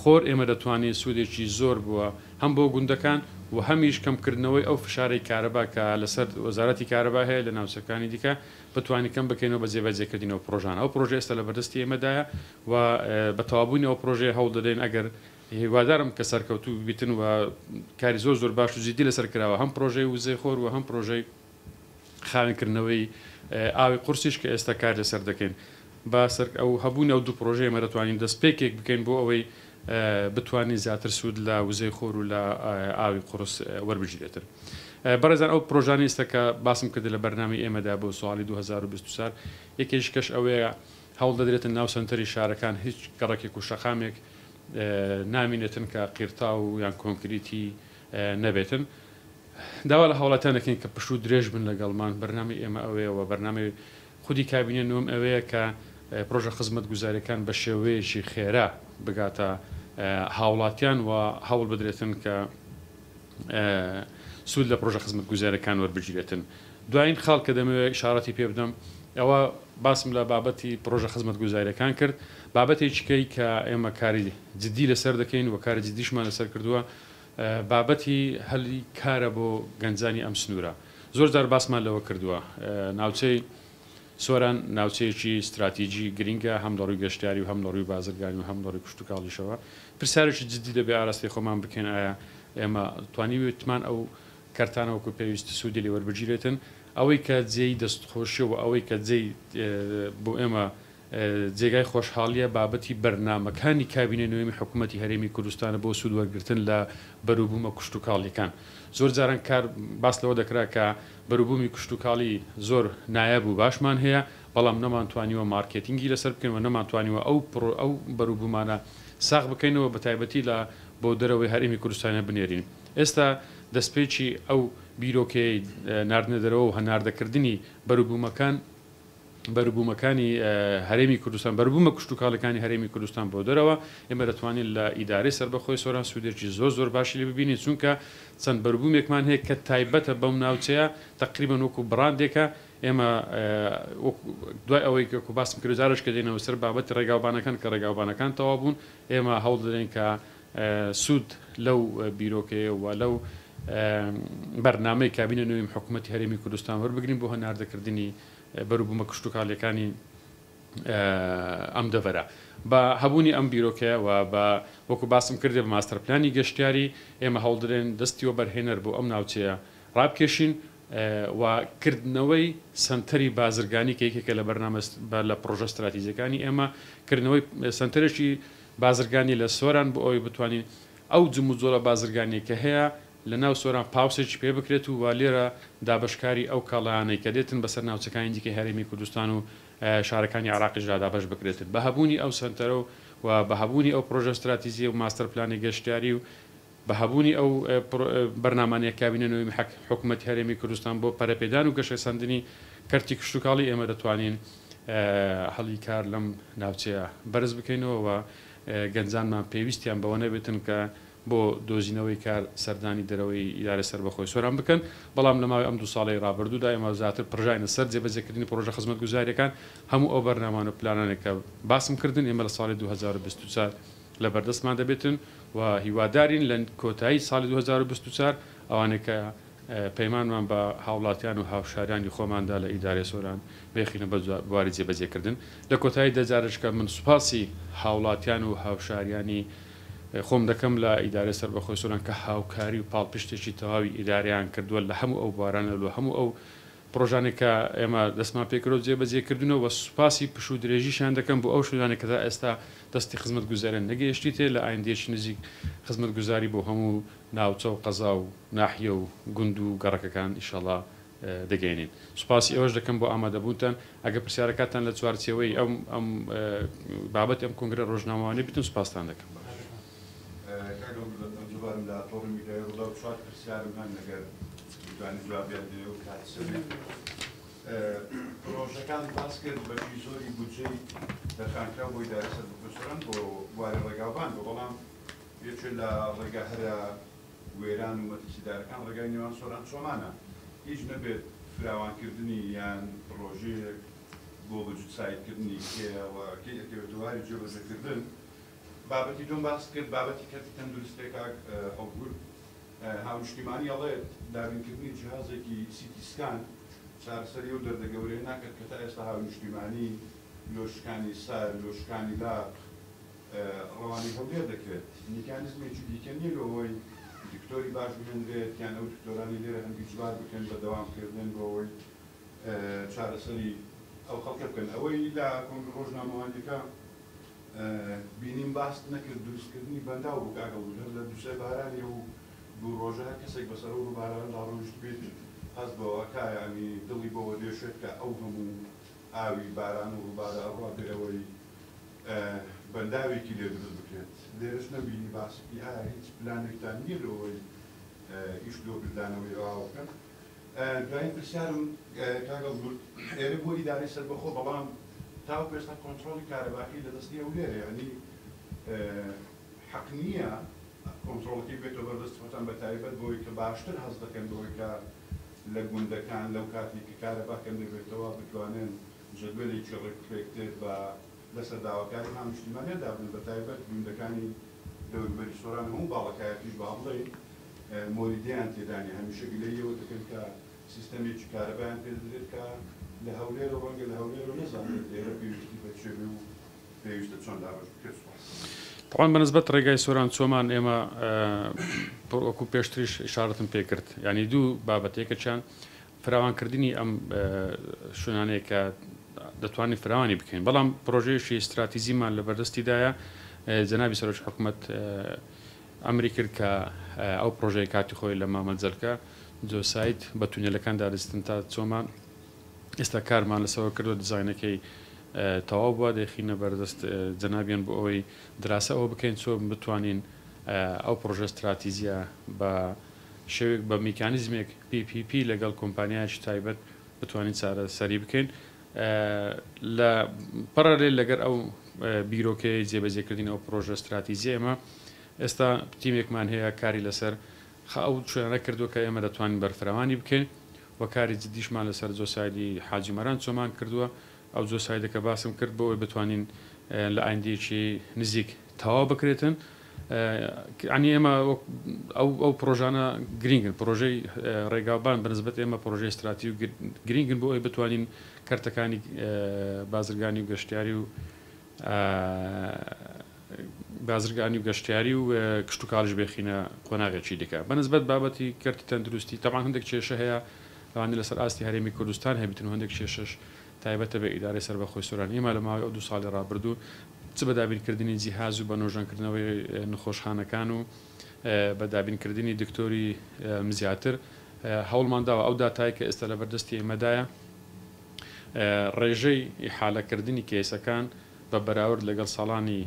خۆر ئێمە دەتوانین سوودێکی زۆر بووە هەم بۆ گوندەکان و هەمیش کەمکردنەوەی ئەو فشارەی کارەبا کە لەسەر وەزارەتی کارەبا هەیە لە ناوچەکانی دیکە بتوانین کەم بکەینەوە بە جێبەجێکردنی ئەو پڕۆژانە. ئەو پڕۆژە ئێستا لەبەردەستی ئێمەدایە و بە تەواوبوونی ئەو پڕۆژەیە هەوڵ دەدەین ئەگەر هیوادارم کە سەرکەوتوو بیتن و کاری زۆر زۆر باش و جیدی لەسەر کراوە هەم پڕۆژەی وزەی خۆر و هەم پڕۆژەی خاوێنکردنەوەی ئاوی قورسیش کە ئێستا کار لەسەر دەکەین. بە سەر ئەو هەبوونی ئەو دوو پڕۆژەیە ئێمە دەتوانین دەستپێکێک بکەین بۆ ئەوەی بتوانین زیاتر سوود لە وزەی خۆر و لە ئاوی قورس وەربگیرێتن. بەڕێزان ئەو پڕۆژانەی ئێستا کە باسم کرد لە بەرنامەی ئێمەدا بۆ ساڵی 2024 یەکێکیش کەش ئەوەیە هەوڵ دەدرێتن ناو سەنتەری شارەکان هیچ گەڕەکێک و شەقامێک نامینێتن کە قیرتاو یان کۆنکریتی نەبێتن. داوا لە هاوڵاتیان دەکەین کە پشوو درێژ بن لەگەڵمان، بەرنامەی ئێمە ئەوەیە و بەرنامەی خودی کابینەی نۆیەم ئەوەیە کە پرۆژە خزمەتگوزارییەکان بە شێوەیەکی خێرا بگاتە هاوڵاتیان و هەوڵ بدرێتن کە سوود لە پرۆژە خزمەتگوزارییەکان وەربگیرێتن. دوایین خاڵ کە دەمەوێت ئیشاڕەتی پێ بدەم ئەوە باسم لە بابەتی پرۆژە خزمەتگوزارییەکان کرد، بابەتێکی کەی کە ئێمە کاری جدی لەسەر دەکەین و کاری جدیشمان لەسەر کردووە بابەتی هەلی کارە بۆ گەنجانی ئەم سنوورە. زۆر جار باسمان لەوە کردووە ناوچەی سۆران ناوچەیەکی ستراتیجی گرینگە هەم لە ڕووی گەشتیاری و هەم لە ڕووی بازرگانی و هەم لە ڕووی کشتوکاڵیشەوە. پرسیارێکی جدی دەبێ ئاراستەی خۆمان بکەین ئایا ئێمە توانیویتمان ئەو کەرتانە وەکو پێویست سوودی لێ وەربگیرێتن؟ ئەوەی کە جێی دەستخۆشیە و ئەوەی کە جێی بۆ ئێمە جێگای خۆشحاڵییە بابەتی بەرنامەکانی کابینەی نۆیەمی حکوومەتی هەرێمی کوردستانە بۆ سوود وەرگرتن لە بەروبوومە کشتوکاڵییەکان. زۆر جاران کار باس لەوە دەکرا کە بەروبوومی کشتوکاڵی زۆر نایاب و باشمان هەیە، بەڵام نەمانتوانیوە مارکێتینگی لەسەر بکەین و نەمانتوانیوە ئەو پڕۆ ئەو بەروبوومانە ساغ بکەینەوە بەتایبەتی لە بۆ دەرەوەی هەرێمی کوردستانە بنێرین. ئێستا دەستپێکی ئەو بیرۆکەیەی ناردنە دەرەوە و هەناردەکردنی بەروبوومەکان، بەروبوومەکانی هەرێمی کوردستان، بەروبوومە کشتوکاڵیەکانی هەرێمی کوردستان بۆ دەرەوە، ئێمە دەتوانین لە ئیدارەی سەربەخۆی سۆران سوودێکی زۆر زۆر باشی لێ ببینین، چونکە چەند بەروبوومێکمان هەیە کە تایبەتە بەم ناوچەیە، تەقریبەن وەکو بڕاندێکە، ئێمە وەکو دوای ئەوەی وەکو باسم کرد جارێک کە دێینەوە سەر بابەتی ڕێگاوبانەکان کە ڕێگاوبانەکان تەواو بوون، ئێمە هەوڵ دەدەین کە سوود لەو بیرۆکەیە و لەو بەرنامەی کابینە نوێی حکوومەتی هەرێمی کوردستان وەربگرین بۆ هەناردەکردنی بەروبوومە کشتوکاڵییەکانی ئەم دەڤەرە. بە هەبوونی ئەم بیرۆکەیە و بە وەکو باسم کردی بە ماستەر پلانی گەشتیاری، ئێمە هەوڵدەدەین دەستی وەبەرهێنەر بۆ ئەم ناوچەیە ڕابکێشین و کردنەوەی سەنتەری بازرگانی کە یەکێکە لە بەرنامە لە پڕۆژە ستراتیجیەکانی ئێمە، کردنەوەی سەنتەرێکی بازرگانی لە سۆران بۆ ئەوەی بتوانین ئەو جموجۆڵە بازرگانیەی کە هەیە لە ناو سۆران پاوسێکی پێ بکرێت و لێرە دابەشکاری ئەو کاڵایانەی کە دێتن بەسەر ناوچەکانی دیکەی هەرێمی کوردستان و شارەکانی عێراقیشدا دابەش بکرێتن. بە هەبوونی ئەو سەنتەرە و بە هەبوونی ئەو پڕۆژە ستراتیجیە و ماستەر پلانی گەشتیاری و بە هەبوونی ئەو بەرنامانەی کابینە نۆیەمی حکومەتی هەرێمی کوردستان بۆ پەرەپێدان و گەشەسەندنی کەرتی کشتوکاڵی ئێمە دەتوانین هەلی کار لەم ناوچەیە بەرز بکەینەوە و گەنجانمان پێویستیان بەوە نەبێتن کە بۆ دۆزینەوەی کار سەردانی دەرەوەی ئیدارەی سەربەخۆی سۆران بکەن، بەڵام لە ماوەی ئەم دوو ساڵەی ڕابردوودا ئێمە زیاتر پڕژاینە سەر جێبەجێکردنی پڕۆژە خزمەتگوزارییەکان، هەموو ئەو بەرنامانە و پلانانەی کە باسم کردن ئێمە لە ساڵی 2024 لە بەردەستمان دەبێتن و هیوادارین لە کۆتایی ساڵی 2024 ئەوانەی کە پەیمانمان بە هاوڵاتیان و هاوشاریانی خۆماندا لە ئیدارەی سۆران بێخینە بە بواری جێبەجێکردن. لە کۆتاییدا جارێکە من سوپاسی هاوڵاتیان و هاوشاریانی خۆم دەکەم لە ئیدارەی سەربەخۆی سۆران کە هاوکاری و پاڵپشتێکی تەواوی ئیدارەیان کردووە لە هەموو ئەو بوارانە لە هەموو ئەو پڕۆژانەی کە ئێمە دەستمان پێکردووە و جێبەجێکردنەوە و سوپاسی پشوو درێژیشیان دەکەم بۆ ئەو شوێنانەی کە تا ئێستا دەستی خزمەتگوزاریان نەگەیشتیتێ لە ئایندەیەکی نزیک خزمەتگوزاری بۆ هەموو ناوچە و قەزا و ناحیە و گوند و گەڕەکەکان ئیشەڵا دەگەیەنین. سوپاسی ئێوەش دەکەم بۆ ئامادەبوونتان. ئەگەر پرسیارەکاتان لە چوارچێوەی ئەم ئەم بابەتی ئەم کۆنگرە ڕۆژنامەوانی بیتن سوپاستان دەکەم. کاک عەبدولجەبارم لە تۆڕی میدیایی ڕووداو چوار پرسیارم هەن ئەگەر بتوانی جوابیان بدەیەوە کات سەبێ. پڕۆژەکان باس کرد بەشی زۆری بودجەی تەرخانکراو بۆ ئیدارەی سەربەخۆی سۆران بۆ بواری ڕێگاوبان بوو بەڵام یەکێ لە ڕێگا هەرە وێران و مەترسیدارەکان ڕێگای نێوان سۆران چۆمانە، هیچ نەبێت فراوانکردنی یان پڕۆژەیەک بۆ بە جوتسایدکردنی هەیە و کەی ئەکەوێتە واری جێبەجێکردن. بابەتی دووەم باست کرد بابەتی کەرتی تەندروستیە کاک هەڵگورد هاونیشتیمانی ئەڵێت دابینکردنی جیهازێکی CT scan چارەسەری ئەو دەردە گەورەیە ناکات کە تا ئێستا هاونیشتیمانی لۆ شکانی سەر، لۆ شکانی لاق ڕەوانەی هەولێر دەکرێت. میکانیزمێکی دیکە نییە لۆ ئەوەی دکتۆری باش بهێنرێت یان ئەو دکتۆرانەی لێرە هەن ئیجبار بکرێن بە دەوام کردن بۆ ئەوەی چارەسەری ئەو خەڵکە بکەن. ئەوەی لە کۆنگرە ڕۆژنامەوانیەکە بینیم باست نەکرد دروستکردنی بەنداو بوو کاک هەڵگورد هەر لە دوو سێ بارانی ئەو دوو ڕۆژە هەر کەسێک بەسەر ئەو ڕووبارانەدا ڕۆیشتبێت هەست بەوە ئەکا یانی دڵی بەوە دێشێت کە ئەو هەموو ئاوی باران و ڕووبارە ئەڕوا بێ ئەوەی بەنداوێکی لێ دروست بکرێت لێرەش نەمبینی باس بکەی ئایا هیچ پلانێکتان نییە لۆ ئەوەی ئیش لۆ بردانەوەی ئەو ئاوە بکەن؟ دوایین پرسیارم کاک هەڵگورد ئێرە بۆ ئیدارەی سەربەخۆ بەڵام تاوەکو ئێستا کۆنترۆڵی کارەباکەی لە دەستی هەولێرە یانی حەق نییە کۆنترۆڵەکەی بێتەوە بەر دەستی خۆتان بە تایبەت بەوەی کە باشتر هەست دەکەن بەوەی کە لە گوندەکان لەو کاتەی کە کارەبا کەم دەبێتەوە بتوانن جەدوەلێکی ڕێکوپێکتر بە لەسەر داواکاری هاونیشتیمانیان دابنێن بە تایبەت گوندەکانی دەوروبەری سۆران هەموو باڵەکایەتیش با بڵێین مۆلیدەیان تێدا نیە هەمیشە گلەیی ئەوە دەکەن کە سیستەمێکی کارەبایان پێ دەدرێت کە لە هەولێرە و ڕەنگە لە هەولێرەوە نەزانرێت ئێرە پێویستی بە چێ بێ و پێویستە چۆن دابەش بکرێت. سوپاس. تەبعەن بە نسبەت ڕێگای سۆران چۆمان ئێمە وەکو پێشتریش ئیشارەتم پێ کرد یانی دوو بابەت یەکێکیان فراوانکردنی ئەم شوێنانەیە کە دەتوانین فراوانی بکەین بەڵام پرۆژەیەکی ستراتیزیمان لە بەردەستیدایە جەنابی سەرۆکی حکومەت ئەمری کرد کە ئەو پرۆژەیە کاتی خۆی لە مامە جەلکە جۆسایت بە تونێلەکان دادستن تا چۆمان ئێستا کارمان لەسەوە کردوە دیزاینەکەی تەواو بووە دەیخینە بەردەست جەنابیان بۆ ئەوەی دراسە ئەوە بکەین چۆن بتوانین ئەو پرۆژە ستراتیزیە بە شێوەیەک بە میکانیزمێک PPP لەگەڵ کۆمپانیایەکی تایبەت بتوانین چارەسەری بکەین لە پەڕەلێل لەگەر ئەو بیرۆکەیەی جێبەجێکردنی ئەو پرۆژە ستراتیزیە ئێمە ئێستا تیمێکمان هەیە کاری لەسەر ئەو شوێنانە کردووە کە ئێمە دەتوانین بەرفراوانی بکەین و کاری جدیشمان لەسەر جۆسایدی حاجی مەران چۆمان کردووە، ئەو جۆسایدە کە باسم کرد بۆ ئەوەی بتوانین لە ئایندەیەکی نزیک تەواو بکرێتن. یانی ئێمە ئەو ئەو پرۆژانە گرینگن، پرۆژەی ڕێگاوبان بە نسبەت ئێمە پرۆژەی ستراتیژی و گرینگن بۆ ئەوەی بتوانین کەرتەکانی بازرگانی و گەشتیاری و بازرگانی و گەشتیاری و کشتوکاڵیش بێخینە قۆناغێکی دیکە. بە نسبەت بابەتی کەرتی تەندروستی تەبعەن هەندێک کێشە هەیە لەوانەیە لەسەر ئاستی هەرێمی کوردستان هەبیتن و هەندێک کێشەش تایبەتە بە ئیدارەی سەربەخۆی سۆران. ئێمە لە ماوەی ئەو دوو ساڵی ڕابردوو چ بە دابینکردنی جیهاز و بە نۆژەنکردنەوەی نخۆشخانەکان و بە دابینکردنی دکتۆری زیاتر هەوڵمان داوە ئەو داتایە کە ئێستا لەبەردەستی ئێمەدایە ڕێژەی ئیحالەکردنی کەیسەکان بە بەراورد لەگەڵ ساڵانی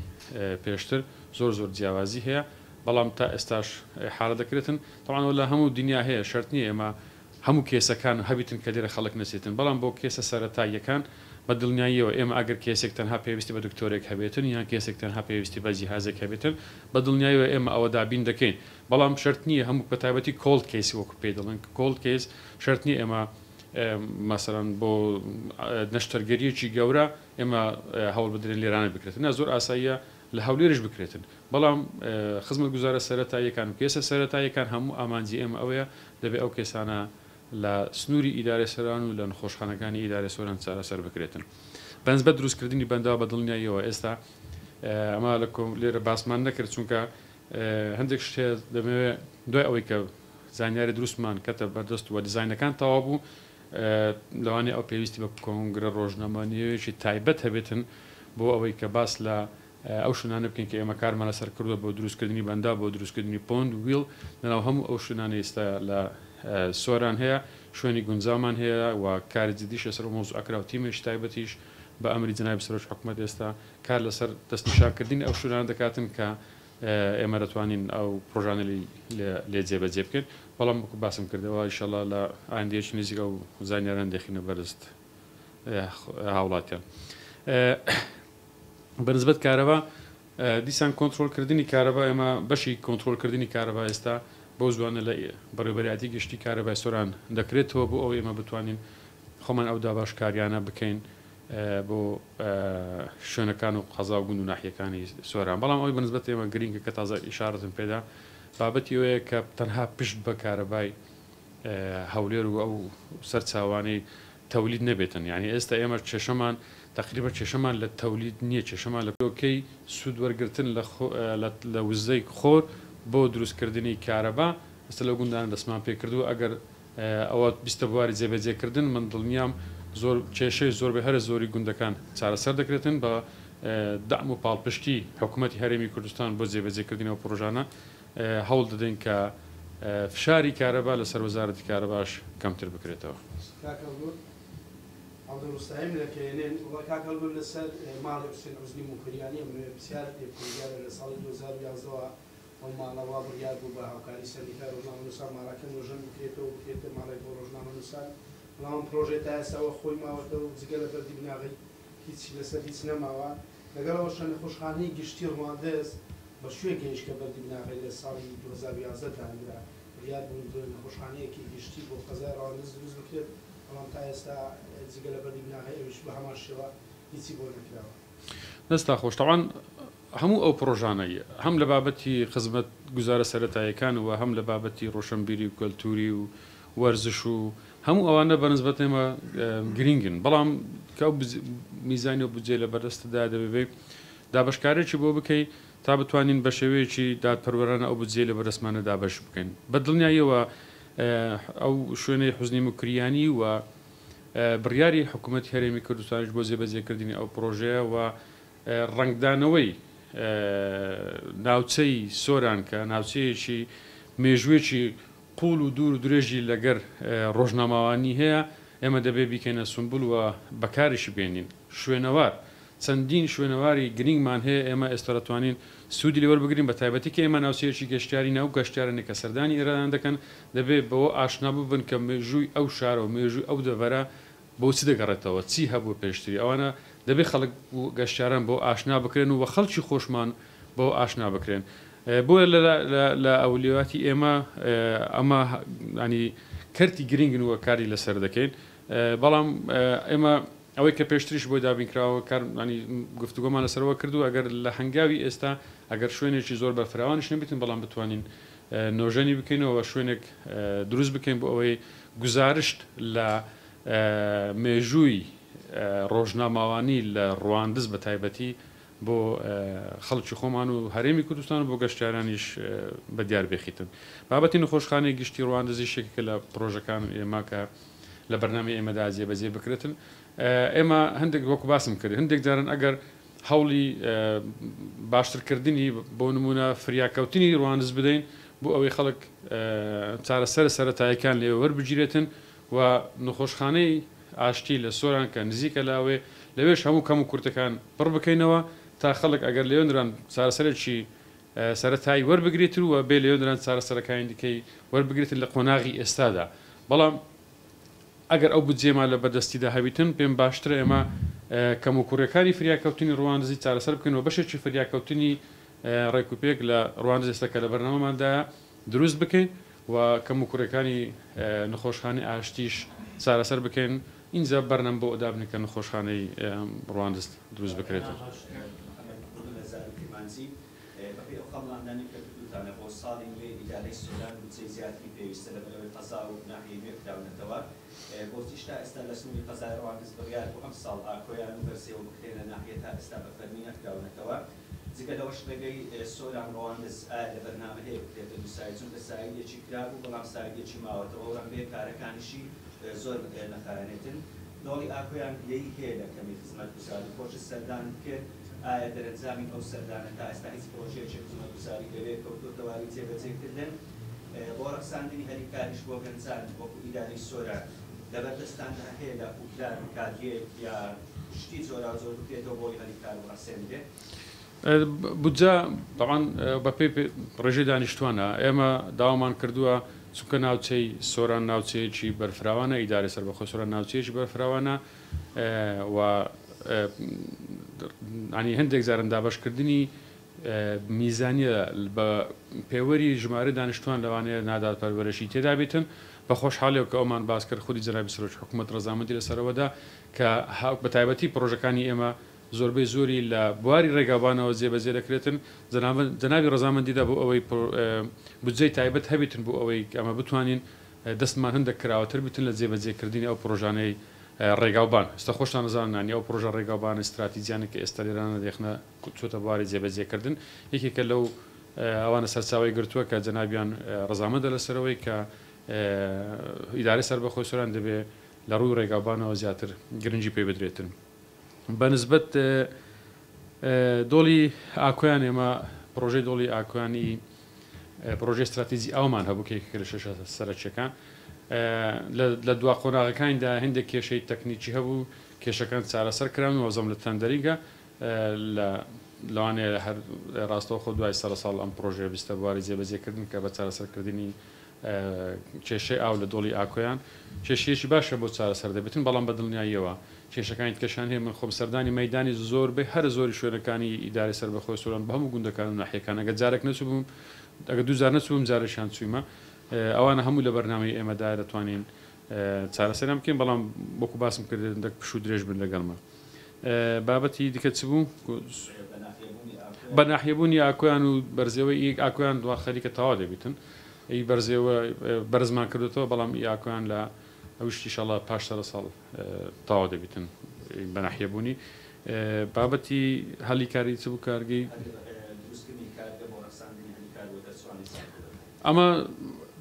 پێشتر زۆر زۆر جیاوازی هەیە بەڵام تا ئێستاش ئیحالە دەکرێتن تەبعەن ئەوە لە هەموو دنیا هەیە شەرت نییە ئێمە هەموو کێسەکان هەبیتن کە لێرە خەڵک نەچێتن بەڵام بۆ کێسە سەرەتاییەکان بە دڵنیاییەوە ئێمە ئەگەر کێسێک تەنها پێویستی بە دکتۆرێک هەبێتن یان کێسێک تەنها پێویستی بە جیهازێک هەبێتن بە دڵنیاییەوە ئێمە ئەوە دابین دەکەین بەڵام شەرت نییە هەموو بە تایبەتی cold case وەکو پێی دەڵێن cold case شەرت نییە ئێمە مەسەلەن بۆ نەشتەرگەرییەکی گەورە ئێمە هەوڵ بدرێن لێرانە بکرێتن نا زۆر ئاساییە لە هەولێریش بکرێتن بەڵام خزمەتگوزارە سەرەتاییەکان و کێسە سەرەتاییەکان هەموو ئامانجی ئێمە ئەوەیە دەبێ ئەو کێسانە لە سنووری ئیدارەی سۆران و لە نەخۆشخانەکانی ئیدارەی سۆران چارەسەر بکرێتن. بەنسبەت دروستکردنی بەنداو بە دڵنیاییەوە ئێستا ئەمە لە لێرە باسمان نەکرد چونکە هەندێک شت هەیە دەمەوێ دوای ئەوەی کە زانیاری دروستمان کەتە بەردەست و دیزاینەکان تەواو بوو لەوانەیە ئەو پێویستی بە کۆنگرە ڕۆژنامەنییەکی تایبەت هەبێتن بۆ ئەوەی کە باس لە ئەو شوێنانە بکەین کە ئێمە کارمان لەسەر کردووە بۆ دروستکردنی بەنداو، بۆ دروستکردنی pond wheel لەناو هەموو ئەو شوێنانەی ئێستا لە سۆران هەیە شوێنی گونجاومان هەیە و کاری جدیش لەسەر ئەو مەوزوعە کرا و تیمێکی تایبەتیش بە ئەمری جەنابی سەرۆکی حکومەت ئێستا کار لەسەر دەستنیشانکردنی ئەو شوێنانە دەکاتن کە ئێمە دەتوانین ئەو پڕۆژانە لێ جێبەجێ بکەین، بەڵام وەکو باسم کردەوە ئیشەڵا لە ئایندەیەکی نزیک ئەو زانیارانە دەخینە بەردەست هاوڵاتیان. بەنسبەت کارەبا دیسان کۆنترۆڵکردنی کارەبا ئێمە بەشی کۆنترۆڵکردنی کارەبا ئێستا بەو زوانە لە بەڕێوەبەرایەتی گشتی کارەبای سۆران دەکرێتەوە بۆ ئەوەی ئێمە بتوانین خۆمان ئەو دابەشکاریانە بکەین. بۆ شوێنەکان و قەزا و گوند و ناحیەکانی سۆران. بەڵام ئەوەی بەنسبەت ئێمە گرینگە کە تازە ئیشارەتم پێدا بابەتی ئەوەیە کە تەنها پشت بە کارەبای هەولێر و ئەو سەرچاوانەی تەولید نەبێتن. یانی ئێستا ئێمە کێشەمان تەقریبەن کێشەمان لە تەولید نییە، کێشەمان لە کەی سوود وەرگرتن لە وزەی خۆر بۆ دروستکردنی کارەبا. ئێستا لەو گوندانە دەستمان پێکردووە، ئەگەر ئەوە بیستە بواری جێبەجێکردن من دڵنیام زۆر کێشەی زۆربەی هەرە زۆری گوندەکان چارەسەر دەکرێتن بە دەعم و پاڵپشتی حکوومەتی هەرێمی کوردستان بۆ جێبەجێکردنی ئەو پڕۆژانە هەوڵ دەدەین کە فشاری کارەبا لەسەر وەزارەتی کارەباش کەمتر بکرێتەوە. کاک هەڵگورد عەبدولڕوستایم لە کەیەنێن. وەڵا کاک هەڵگورد لەسەر ماڵی حوسێن حوزنی موکریانی ئەمەوێ پرسیارت لێ بکەم. دیارە لە ساڵی 2011 وە ئەو ماڵە وا بڕیار بوو بە هاوکاری سەندیکای ڕۆژنامەنووسان ماڵەکە نۆژەن بکرێتەوە و بکرێتە ماڵێک بۆ ڕۆژنامەنووسان، بەڵام ئەم پڕۆژەیە تا ئێستا وەک خۆی ماوەتەوە و جگە لە بەردی بناغەی هیچی لەسەر هیچ نەماوە. لەگەڵ ئەوەشا نەخۆشخانەی گشتی ڕواندز بە کوێ گەیشت کە بەردی بناغەی لە ساڵی 2011 دانرا؟ بڕیار بوو نەخۆشخانەیەکی گشتی بۆ قەزای ڕواندز دروست بکرێت، بەڵام تا ئێستا جگە لە بەردی بناغەی ئەویش بە هەمان شێوە هیچی بۆ نەکراوە. دەستتان خۆش. تەبعەن هەموو ئەو پڕۆژانەی هەم لە بابەتی خزمەتگوزارە سەرەتاییەکان و هەم لە بابەتی ڕۆشنبیری و کەلتووری و وەرزش و هەموو ئەوانە بە نسبەت ئێمە گرینگن، بەڵام کە ئەو میزانی و بودجەی لە بەردەستتدا دەبێ بێ دابەشکارێکی بۆ بکەی تا بتوانین بە شێوەیەکی دادپەروەرانە ئەو بودجەی لە بەردەستمانە دابەش بکەین. بە دڵنیاییەوە ئەو شوێنەی حوزنی موکریانی و بڕیاری حکوومەتی هەرێمی کوردستانیش بۆ جێبەجێکردنی ئەو پڕۆژەیە و ڕەنگدانەوەی ناوچەی سۆران کە ناوچەیەکی مێژوویەکی قووڵ و دوور و درێژی لەگەر ڕۆژنامەوانی هەیە، ئێمە دەبێ بیکەینە سومبول و بەکاریشی بێنین. شوێنەوار، چەندین شوێنەواری گرینگمان هەیە، ئێمە ئێستا دەتوانین سوودی لێ وەربگرین، بە تایبەتی کە ئێمە ناوچەیەکی گەشتیارین، ئەو گەشتیارانەی کە سەردانی ئێران دەکەن دەبێ بەوە ئاشنا ببن کە مێژووی ئەو شارە و مێژووی ئەو دەڤەرە بۆ چ دەگەڕێتەوە، چی هەبووە پێشتری، ئەوانە دەبێ خەڵک و گەشتیاران بەوە ئاشنا بکرێن و خەڵکی خۆشمان بەوە ئاشنا بکرێن. بۆیە لە ئەولەویاتی ئێمە ئەمە ینی کەرتی گرنگن و کاری لەسەر دەکەین. بەڵام ئێمە ئەوەی کە پێشتریش بۆی دابین کراوە کار ینی گفتوگۆمان لەسەرەوە کردووە، ئەگەر لە هەنگاوی ئێستا ئەگەر شوێنێکی زۆر بەرفراوانیش نەبیتن بەڵام بتوانین نۆژەنی بکەینەوە و شوێنێک دروست بکەین بۆ ئەوەی گوزارشت لە مێژووی ڕۆژنامەوانی لە ڕواندز بە تایبەتی بۆ خەڵکی خۆمان و هەرێمی کوردستان و بۆ گەشتیارانیش بە دیار بێخیتن. بابەتی نەخۆشخانەی گشتی ڕواندزیش یەکێکە لە پڕۆژەکان ئێمە کە لە بەرنامەی ئێمەدا جێبەجێ بکرێتن. ئێمە هەندێک وەکو باسم کرد هەندێک جاران ئەگەر هەوڵی باشترکردنی بۆ نموونە فریاکەوتنی ڕواندز بدەین بۆ ئەوەی خەڵک چارەسەرە سەرەتاییەکان لێوە وەربگیرێتن و نەخۆشخانەی ئاشتی لە سۆران کە نزیکە لە ئەوێ لەوێش هەموو کەم و کورتەکان پڕ بکەینەوە تا خەڵک ئەگەر لەوێندران چارەسەرێکی سەرەتایی وەربگرێتر و بێ لەوێندران چارەسەرەکانی دیکەی وەربگرێتن لە قۆناغی ئێستادا بەڵام ئەگەر ئەو بودجەیەمان لە بەردەستیدا هەبیتن پێم باشترە ئێمە کەموکوڕیەکانی فریاکەوتنی ڕواندزی چارەسەر بکەین و بەشێکی فریاکەوتنی ڕێکوپێک لە ڕواندز ئێستا کە لە بەرنامەماندایە دروست بکەین و کەموکوڕیەکانی نەخۆشخانەی ئاشتیش چارەسەر بکەین ئینجا بەرنامە بۆ دابنێن کە نەخۆشخانەی ڕواندز دروست بکرێتەوە. بەپێی ئەو خەمڵاندانەی کە کردووتانە بۆ ساڵی نوێ ئیدارەی سۆران بودجەی زیاتری پێویستە لەبەرئەوەی قەزا و ناحیەی نوێ کراونەتەوە بۆچیش تا ئێستا لە سنووری قەزای ڕواندز بڕیار بوو ئەمساڵ ئاکۆیان و بەرزێوە بکرێنە ناحیە تا ئێستا بە فەرمی نەکراونەتەوە جگە لەوەش ڕێگەی سۆران ڕواندز ئایا لە بەرنامە هەیە بکرێتە دووساید چونکە سایدێکی کرابوو بەڵام سایدێکی ماوەتەوە و ڕەنگبێ کارەکانیشی زۆر نەخایەنێتن دۆڵی ئاکۆیان گلەیی هەیە لە کەمی خزمەتگوزاری خۆشت سەردانت کرد ئایا دەرەنجامی ئەو سەردانە تا ئێستا هیچ پڕۆژەیەکی خزمەتگوزاری لەوێ کەوتۆتە واری جێبەجێکردن؟ بۆ ڕەخساندنی هەلی کاریش بۆ گەنجان وەکو ئیدارەی سۆران لەبەردەستاندا هەیە لە پلان کادرێک یا شتی جۆراوجۆر بکرێتەوە بۆی هەلی کار بڕەخسێنرێ؟ بودجە تەبعەن بەپێی ڕێژەی دانیشتوانە، ئێمە داوامان کردووە چونکە ناوچەی سۆران ناوچەیەکی بەرفراوانە، ئیدارەی سەربەخۆی سۆران ناوچەیەکی بەرفراوانە و ینی هەندێک جارن دابەشکردنی میزانیە بە پێوەری ژمارەی دانیشتوان لەوانەیە نادادپەروەرەشی تێدا بیتن. بە خۆشحاڵیەوە کە ئەومان باس کرد خودی جەنابی سەرۆکی حکوومەت ڕەزامەندی لەسەر ئەوەدا کە بە تایبەتی پڕۆژەکانی ئێمە زۆربەی زۆری لە بواری ڕێگاوبانەوە جێبەجێ دەکرێتن، جەنابی ڕەزامەندی دا بۆ ئەوەی بودجەی تایبەت هەبیتن بۆ ئەوەی ئەمە بتوانین دەستمان هەندێک کراوەتر بیتن لە جێبەجێکردنی ئەو پڕۆژانەی ڕێگاوبان. ئێستا خۆشتان ئەزانن یانی ئەو پڕۆژە ڕێگاوبانە ستراتیجیانە کە ئێستا لێرانە دێخنە چۆتە بواری جێبەجێکردن یەکێکە لەو ئەوانە سەرچاوەی گرتووە کە جەنابیان ڕەزامەندە لەسەرەوەی کە ئیدارەی سەربەخۆی سۆران دەبێ لە ڕووی ڕێگاوبانەوە زیاتر گرنگی پێ بدرێتن. بە نسبەت دۆڵی ئاکۆیان ئێمە پڕۆژەی دۆڵی ئاکۆیانی پڕۆژەی ستراتیجی ئاومان هەبوو کە یەکێکە لە کێشە سەرەکیەکان لە دوا قۆناغەکانیدا هەندێک کێشەی تەکنیکی هەبوو کێشەکان چارەسەر کران و وەزەم لە تەندەرینگە لە لەوانەیە هەر ڕاستەوخۆ دوای سەرساڵ ئەم پڕۆژەیە بستە بواری جێبەجێکردن کە بە چارەسەرکردنی کێشەی ئاو لە دۆڵی ئاکۆیان کێشەیەکی باشە بۆ چارەسەر دەبێتن، بەڵام بە دڵنیاییەوە کێشەکانی دیکەشیان هەیە، من خۆم سەردانی مەیدانی زۆربەی هەرە زۆری شوێنەکانی ئیدارەی سەربەخۆی سۆران بە هەموو گوندەکان و ناحیەکان ئەگەر جارێک نەچووبم ئەگەر دوو جار نەچووبم جارێکیان چوویمە ئەوانە هەموو لە بەرنامەی ئێمەدایە دەتوانین چارەسەریان بکەین، بەڵام وەکو باسم کرد هەندێک پشوو درێژ بن لەگەڵمان. بابەتی دیکە چ بوو؟ بە ناحیەبوونی ئاکۆیان و بەرزێوەی ئی ئاکۆیان دوا خەریکە تەواو دەبیتن ئی بەرزێوە بەرزمان کردوتەوە بەڵام ئی ئاکۆیان لە ئەویش ئیشەڵا پاش سەرە ساڵ تەواو دەبیتن بە ناحیەبوونی بابەتی هەلی کاری چ بوو کارگەی ئەمە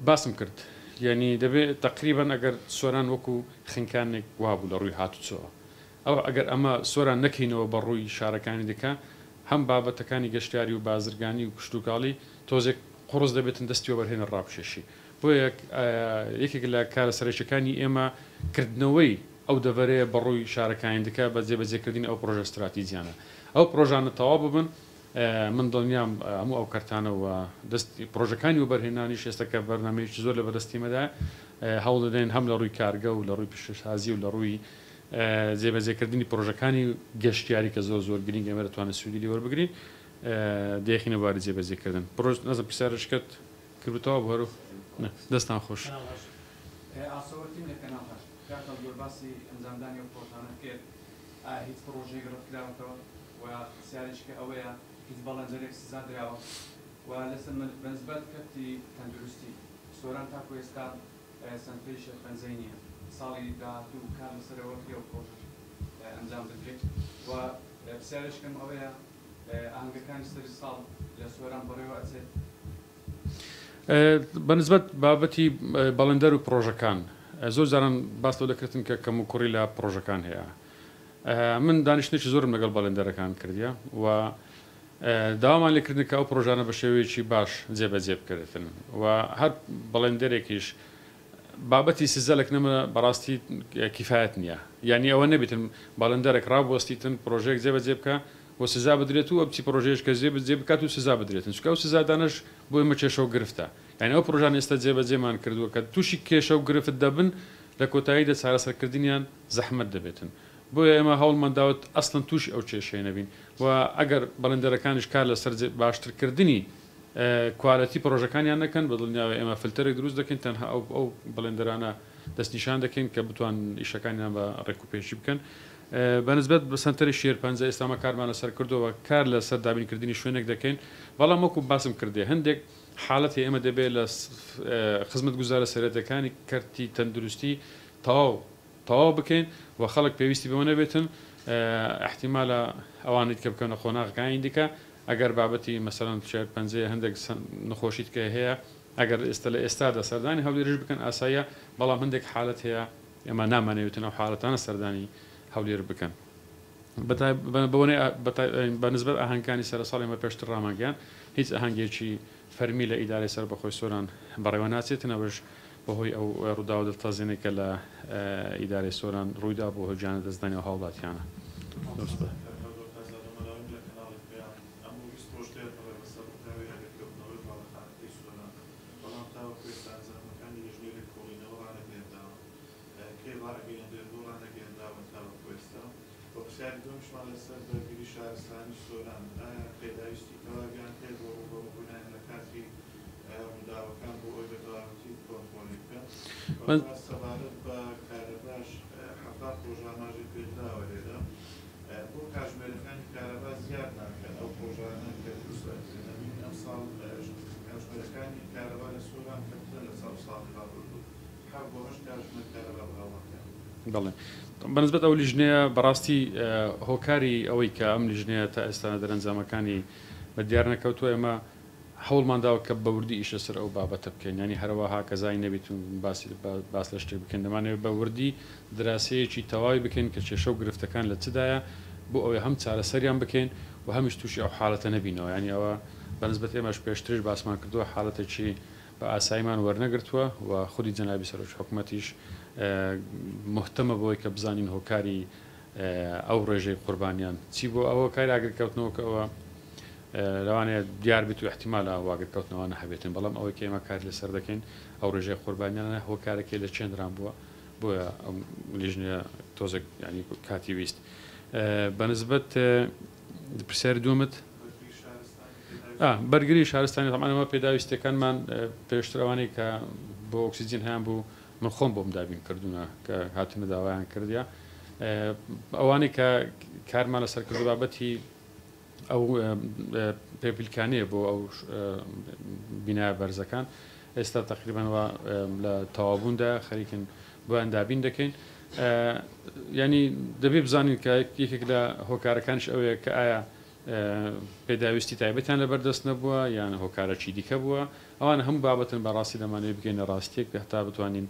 باسم کرد یعنی دەبێ تقریبا ئەگەر سۆران وەکو خنکانێک وابوو لە ڕووی هاتوچۆوە ئەوە ئەگەر ئەمە سۆران نەکەینەوە بە ڕووی شارەکانی دیکە، هەم بابەتەکانی گەشتیاری و بازرگانی و کشتوکاڵی تۆزێک قوڕس دەبێتن دەستی وەبەرهێنەر ڕابکێشی. بۆیە یەکێک لە کارە سەرەکیەکانی ئێمە کردنەوەی ئەو دەڤەرەیە بە ڕووی شارەکانی دیکە بە جێبەجێکردنی ئەو پڕۆژە ستراتیجیانە. ئەو پڕۆژانە تەواو ببن من دڵنیام هەموو ئەو کەرتانە و دەستی پڕۆژەکانی وەبەرهێنانیش ئێستا کە بەرنامەیەکی زۆر لە بەردەستی ئێمەدایە هەوڵ دەدەین هەم لە ڕووی کارگە و لە ڕووی پیشەسازی و لە ڕووی جێبەجێکردنی پڕۆژەکانی گەشتیاری کە زۆر زۆر گرینگە ئێمە دەتوانین سوودی لێ وەربگرین دەیخینە بواری جێبەجێکردن پڕۆژ نازم پرسیارەشکەت کرد تەواو بوو هەرو دەستان خۆش. ئاسۆ وەرتیم لە کەناڵ هەشت. کاک هەڵگۆر باسی ئەنجامدانی ئەو پڕۆژانەت کرد ئایا هیچ پڕۆژەیەک ڕەتکراوەتەوە و پرسیارێکی کە ئەوەیە هیچ بەڵێندەرێک سزا دراوە و لەسەر بەنسبەت کەرتی تەندروستی سۆران تاکو ئێستا سەنتەری شێرپەنجەی نییە، ساڵی داهاتوو کار لەسەر ئەوە کرێ و پڕۆژەش ئەنجام بدرێت و پرسیارێکم ئەوەیە ئاهەنگەکانی سەری ساڵ لە سۆران بەڕێوە ئەچێت؟ بەنسبەت بابەتی بەڵێندەر و پڕۆژەکان زۆر جاران باس لەوە دەکرێتن کە کەموکوڕی لە پڕۆژەکان هەیە من دانیشتنێکی زۆرم لەگەڵ بەڵێندەرەکان کردیە و داوامان لێکردن کە ئەو پڕۆژانە بە شێوەیەکی باش جێبەجێ بکرێتن و هەر بەڵێندەرێکیش بابەتی سزا لە کنەمە بەڕاستی کیفایەت نییە یعنی ئەوە نەبیتن بەڵێندەرێک ڕابوەستیتن پڕۆژەیەک جێبەجێ بکە و سزا بدرێت و ئەبچی پڕۆژەیەش کە جێبەجێ بکات و سزا بدرێتن چونکە ئەو سزادانەش بۆ ئێمە کێشە و گرفتە یعنی ئەو پڕۆژانە ئێستا جێبەجێمان کردووە کە تووشی کێشە و گرفت دەبن لە کۆتاییدا چارەسەرکردنیان زەحمەت دەبێتن بۆیە ئێمە هەوڵمان داوە ئەسڵەن تووشی ئەو کێشەیە نەبین و ئەگەر بەڵێندەرەکانیش کار لەسەر باشترکردنی کوالێتی پڕۆژەکانیان نەکەن، بە دڵنیاوە ئێمە فلتەرێک دروست دەکەین تەنها ئەو ئەو بەڵێندەرانە دەستنیشان دەکەین کە بتوانن ئیشەکانیان بە ڕێکوپێکی بکەن. بە نسبەت بە سەنتەری شێرپەنجە ئێستا ئەمە کارمان لەسەر کردووە، کار لەسەر دابینکردنی شوێنێک دەکەین، بەڵام وەکو باسم کردێ هەندێک حاڵەت هەیە ئێمە دەبێت لە خزمەتگوزارە سەرەتیەکانی کەرتی تەندروستی تەواو تەواو بکەین و خەڵک پێویستی بەوە نەبێتن ئیحتیمالە ئەوانیت کە بکەونە قۆناغەکانی دیکە ئەگەر بابەتی مەسەلەن شێرپەنجەیە هەندێک نەخۆشیت کە هەیە ئەگەر ئێستا لە ئێستادا سەردانی هەولێریش بکەن ئاساییە بەڵام هەندێک حالەت هەیە ئێمە نامانەوێتن ئەو حالەتانە سەردانی هەولێر بکەن بە نسبەت ئاهەنگەکانی سەرەساڵ ئێمە پێشتر ڕامانگەیاند هیچ ئاهەنگێکی فەرمی لە ئیدارەی سەربەخۆی سۆران بەڕێوە ناچێتن، ئەوەش بەهۆی ئەو ڕووداوە دڵتەزێنەی کە لە ئیدارەی سۆران ڕوویدا بۆ هۆی گیان لەدەستدانی ئەو هاوڵاتیانە. بەرگری شارستانی سۆران ئایا پێداویستی تەواویان هەیە بۆ ڕووبەڕووبوونیان لە کاتی ڕووداوەکان بۆ ئەوەی بە تەواوەتی کۆنتڕۆڵی بکەن؟ وە سەبارەت بە کارەباش 70 پڕۆژە ئاماژەی پێدراوە لێرە بۆ کاژمێرەکانی کارەبا زیاد ناکەن ئەو پڕۆژانە کە دروست ئەکرێن ئەبینین ئەمساڵ کاژمێرەکانی کارەبا لە سۆران کەمترە لە چاو ساڵی ڕابردوو 7 بۆ 8 کاژمێر کارەبا بە هاوڵاتیان بدرێت. بەڵێ بەنسبەت ئەو لیژنەیە بەڕاستی هۆکاری ئەوەی کە ئەم لیژنەیە تا ئێستا دەرەنجامەکانی بە دیار نەکەوتووە ئێمە هەوڵمان داوە کە بە وردی ئیش لەسەر ئەو بابەتە بکەین یانی هەرەوەها کە زانی نەبیت و باسی باس لە شتێک بکەین دەمانەوێت بە وردی دراسەیەکی تەواوی بکەین کە کێشە و گرفتەکان لە چدایە بۆ ئەوەی هەم چارەسەریان بکەین و هەمیش تووشی ئەو حالەتە نەبینەوە یانی ئەوە بە نسبەت ئێمەش پێشتریش باسمان کردووە حالەتێکی بە ئاساییمان وەرنەگرتووە و خودی جەنابی سەرۆکی حکومەتیش موهتەمە بەوەی کە بزانین هۆکاری ئەو ڕێژەی قوربانیان چی بووە ئەو هۆکاری ئاگرکەوتنەوە کە ئەوە لەوانەیە دیار بێت و ئیحتیمالە ئەو ئاگرکەوتنەوانە هەبێتن، بەڵام ئەوەی کە ئێمە کاری لەسەر دەکەین ئەو ڕێژەی قوربانیانە هۆکارەکەی لە چێندران بووە، بۆیە ئەم لیژنەیە تۆزێک یانی کاتی ویست. بە نسبەت پرسیاری دووەمت بەرگری شارستانی تەبعەن ئەمە پێداویستیەکانمان پێشتر ئەوانەی کە بۆ ئۆکسجین هەیان بوو من خۆم بۆم دابین کردوونە کە هاتوونە داوایان کردیە ئەوانەی کە کارمان لەسەر کردو بابەتی ئەو پێپیلکانەیە بۆ ئەو بینایە بەرزەکان ئێستا تقریبان وا لە تەواوبووندا خەریکن بۆیان دابین دەکەین ینی دەبێ بزانین کە یەکێک لە هۆکارەکانش ئەوەیە کە ئایا پێداویستی تایبەتیان لەبەردەست نەبووە یان هۆکارەکی دیکە بووە ئەوان هەموو بابەتن بەڕاستی دەمانەوێت بگەینە ڕاستیەک هەتا بتوانین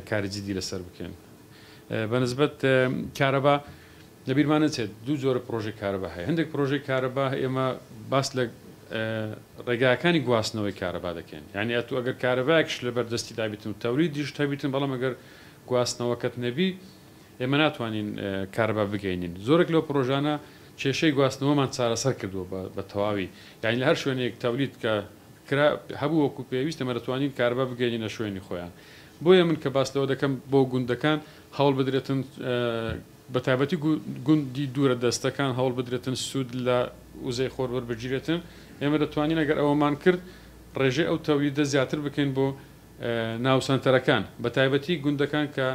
کاری جدی لەسەر بکەین بەنسبەت کارەبا لەبیرمان نەچێت دوو جۆرە پرۆژەی کارەبا هەیە، هەندێک پرۆژەی کارەبا ئێمە باس لە ڕێگاکانی گواستنەوەی کارەبا دەکەین، یانی ئەتوو ئەگەر کارەبایەکیش لەبەر دەستی دابیتن و تەولیدیشت هەبیتن بەڵام ئەگەر گواستنەوەکەت نەبی ئێمە ناتوانین کارەبا بگەینین. زۆرێک لەو پرۆژانە کێشەی گواستنەوەمان چارەسەر کردووە بە تەواوی، یانی لە هەر شوێنێک تەولید کە کرا هەبوو وەکو پێویست ئێمە دەتوانین کارەبا بگەینینە شوێنی خۆیان. بۆیە من کە باس لەوە دەکەم بۆ گوندەکان هەوڵ بدرێتن بە تایبەتی گوندی دوورە دەستەکان هەوڵ بدرێتن سوود لە وزەی خۆر وەربگیرێتن، ئێمە دەتوانین ئەگەر ئەوەمان کرد ڕێژەی ئەو تەولیدە زیاتر بکەین بۆ ناو سەنتەرەکان بە تایبەتی گوندەکان کە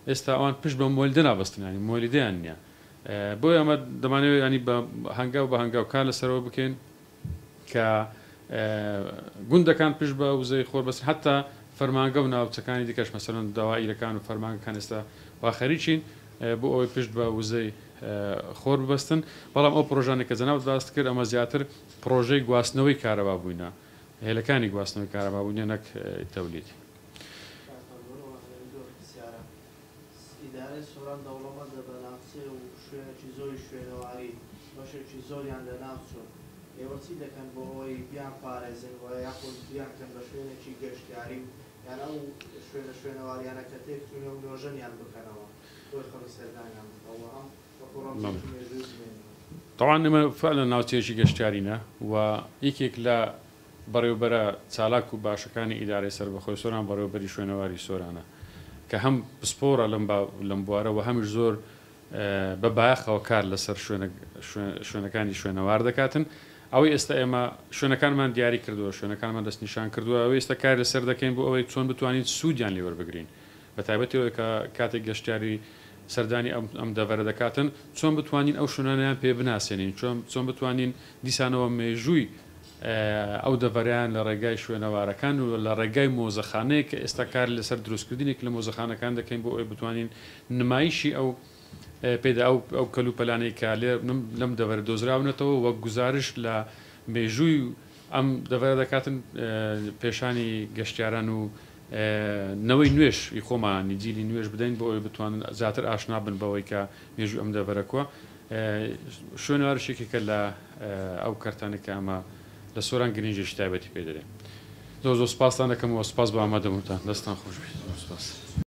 ئێستا ئەوان پشت بە مۆلیدە نابەستن یانی مۆلیدەیان نییە بۆیە ئەمە دەمانەوێت ینی بە هەنگاو بە هەنگاو کار لەسەرەوە بکەین. کە گوندەکان پشت بە وزەی خۆر بەستن حەتا فەرمانگە و ناوچەکانی دیکەش مەسەلەن دەوائیرەکان و فەرمانگەکان ئێستا وا خەریکین بۆ ئەوەی پشت بە وزەی خۆر ببەستن بەڵام ئەو پرۆژانەی کە جەنابت باست کرد ئەمە زیاتر پرۆژەی گواستنەوەی کارەبا بووینە هێلەکانی گواستنەوەی کارەبا بووینە نەک تەولید. ئیدارەی سۆران دەوڵەمەندە بە ناوچەی و شوێنێکی زۆری شوێنەواری، بەشێکی زۆریان لەناو چوون، ئێوە چی دەکەن بۆ ئەوەی بیانپارێزن و یاخود بیانکەن بە شوێنێکی گەشتیاری و یان ئەو شوێنە شوێنەواریانە کە تێکچوونە و نۆژەنیان بکەنەوە بۆی خەڵک سەردانیان بکا و ئەم وەکو ڕەمزێکی مێژوویی بمێننەوە؟ تەبعەن ئێمە فعلا ناوچەیەکی گەشتیارینە و یەکێک لە بەڕێوبەرە چالاک و باشەکانی ئیدارەی سەربەخۆی سۆران بەڕێوبەری شوێنەواری سۆرانە کە هەم پسپۆڕە لەم لەم بوارە و هەمیش زۆر بە بایەخەوە کار لەسەر شوێنەکانی شوێنەوار دەکاتن. ئەوەی ئێستا ئێمە شوێنەکانمان دیاری کردووە، شوێنەکانمان دەستنیشان کردووە، ئەوەی ئێستا کار لەسەر دەکەین بۆ ئەوەی چۆن بتوانین سوودیان لێ وەربگرین. بە تایبەتی ئەوەی کە کاتێک گەشتیاری سەردانی ئەم ئەم دەڤەرە دەکاتن، چۆن بتوانین ئەو شوێنانەیان پێ بناسێنین، چۆن چۆن بتوانین دیسانەوە مێژووی ئەو دەڤەرەیان لە ڕێگای شوێنەوارەکان و لە ڕێگای مۆزەخانەیەک کە ئێستا کار لەسەر دروستکردنێک لە مۆزەخانەکان دەکەین بۆ ئەوەی بتوانین نمایشی ئەو پێدا ئەو ئەو کەلوپەلانەی کە لێ لەم دەڤەرە دۆزراونەتەوە وەک گوزارشت لە مێژووی ئەم دەڤەرە دەکاتن پێشانی گەشتیاران و نەوەی نوێش ی خۆمانی جیلی نوێش بدەین بۆ ئەوەی بتوانن زیاتر ئاشنا بن بەوەی کە مێژووی ئەم دەڤەرە کووە. شوێنەواریش یەکێکە لە ئەو کەرتانەی کە ئەمە لە سۆران گرنگیەکی تایبەتی پێ دەرێ. زۆر زۆر سوپاستان دەکەم و سوپاس بۆ ئامادەبوونتان. دەستتان خۆش بێت. زۆر سوپاس.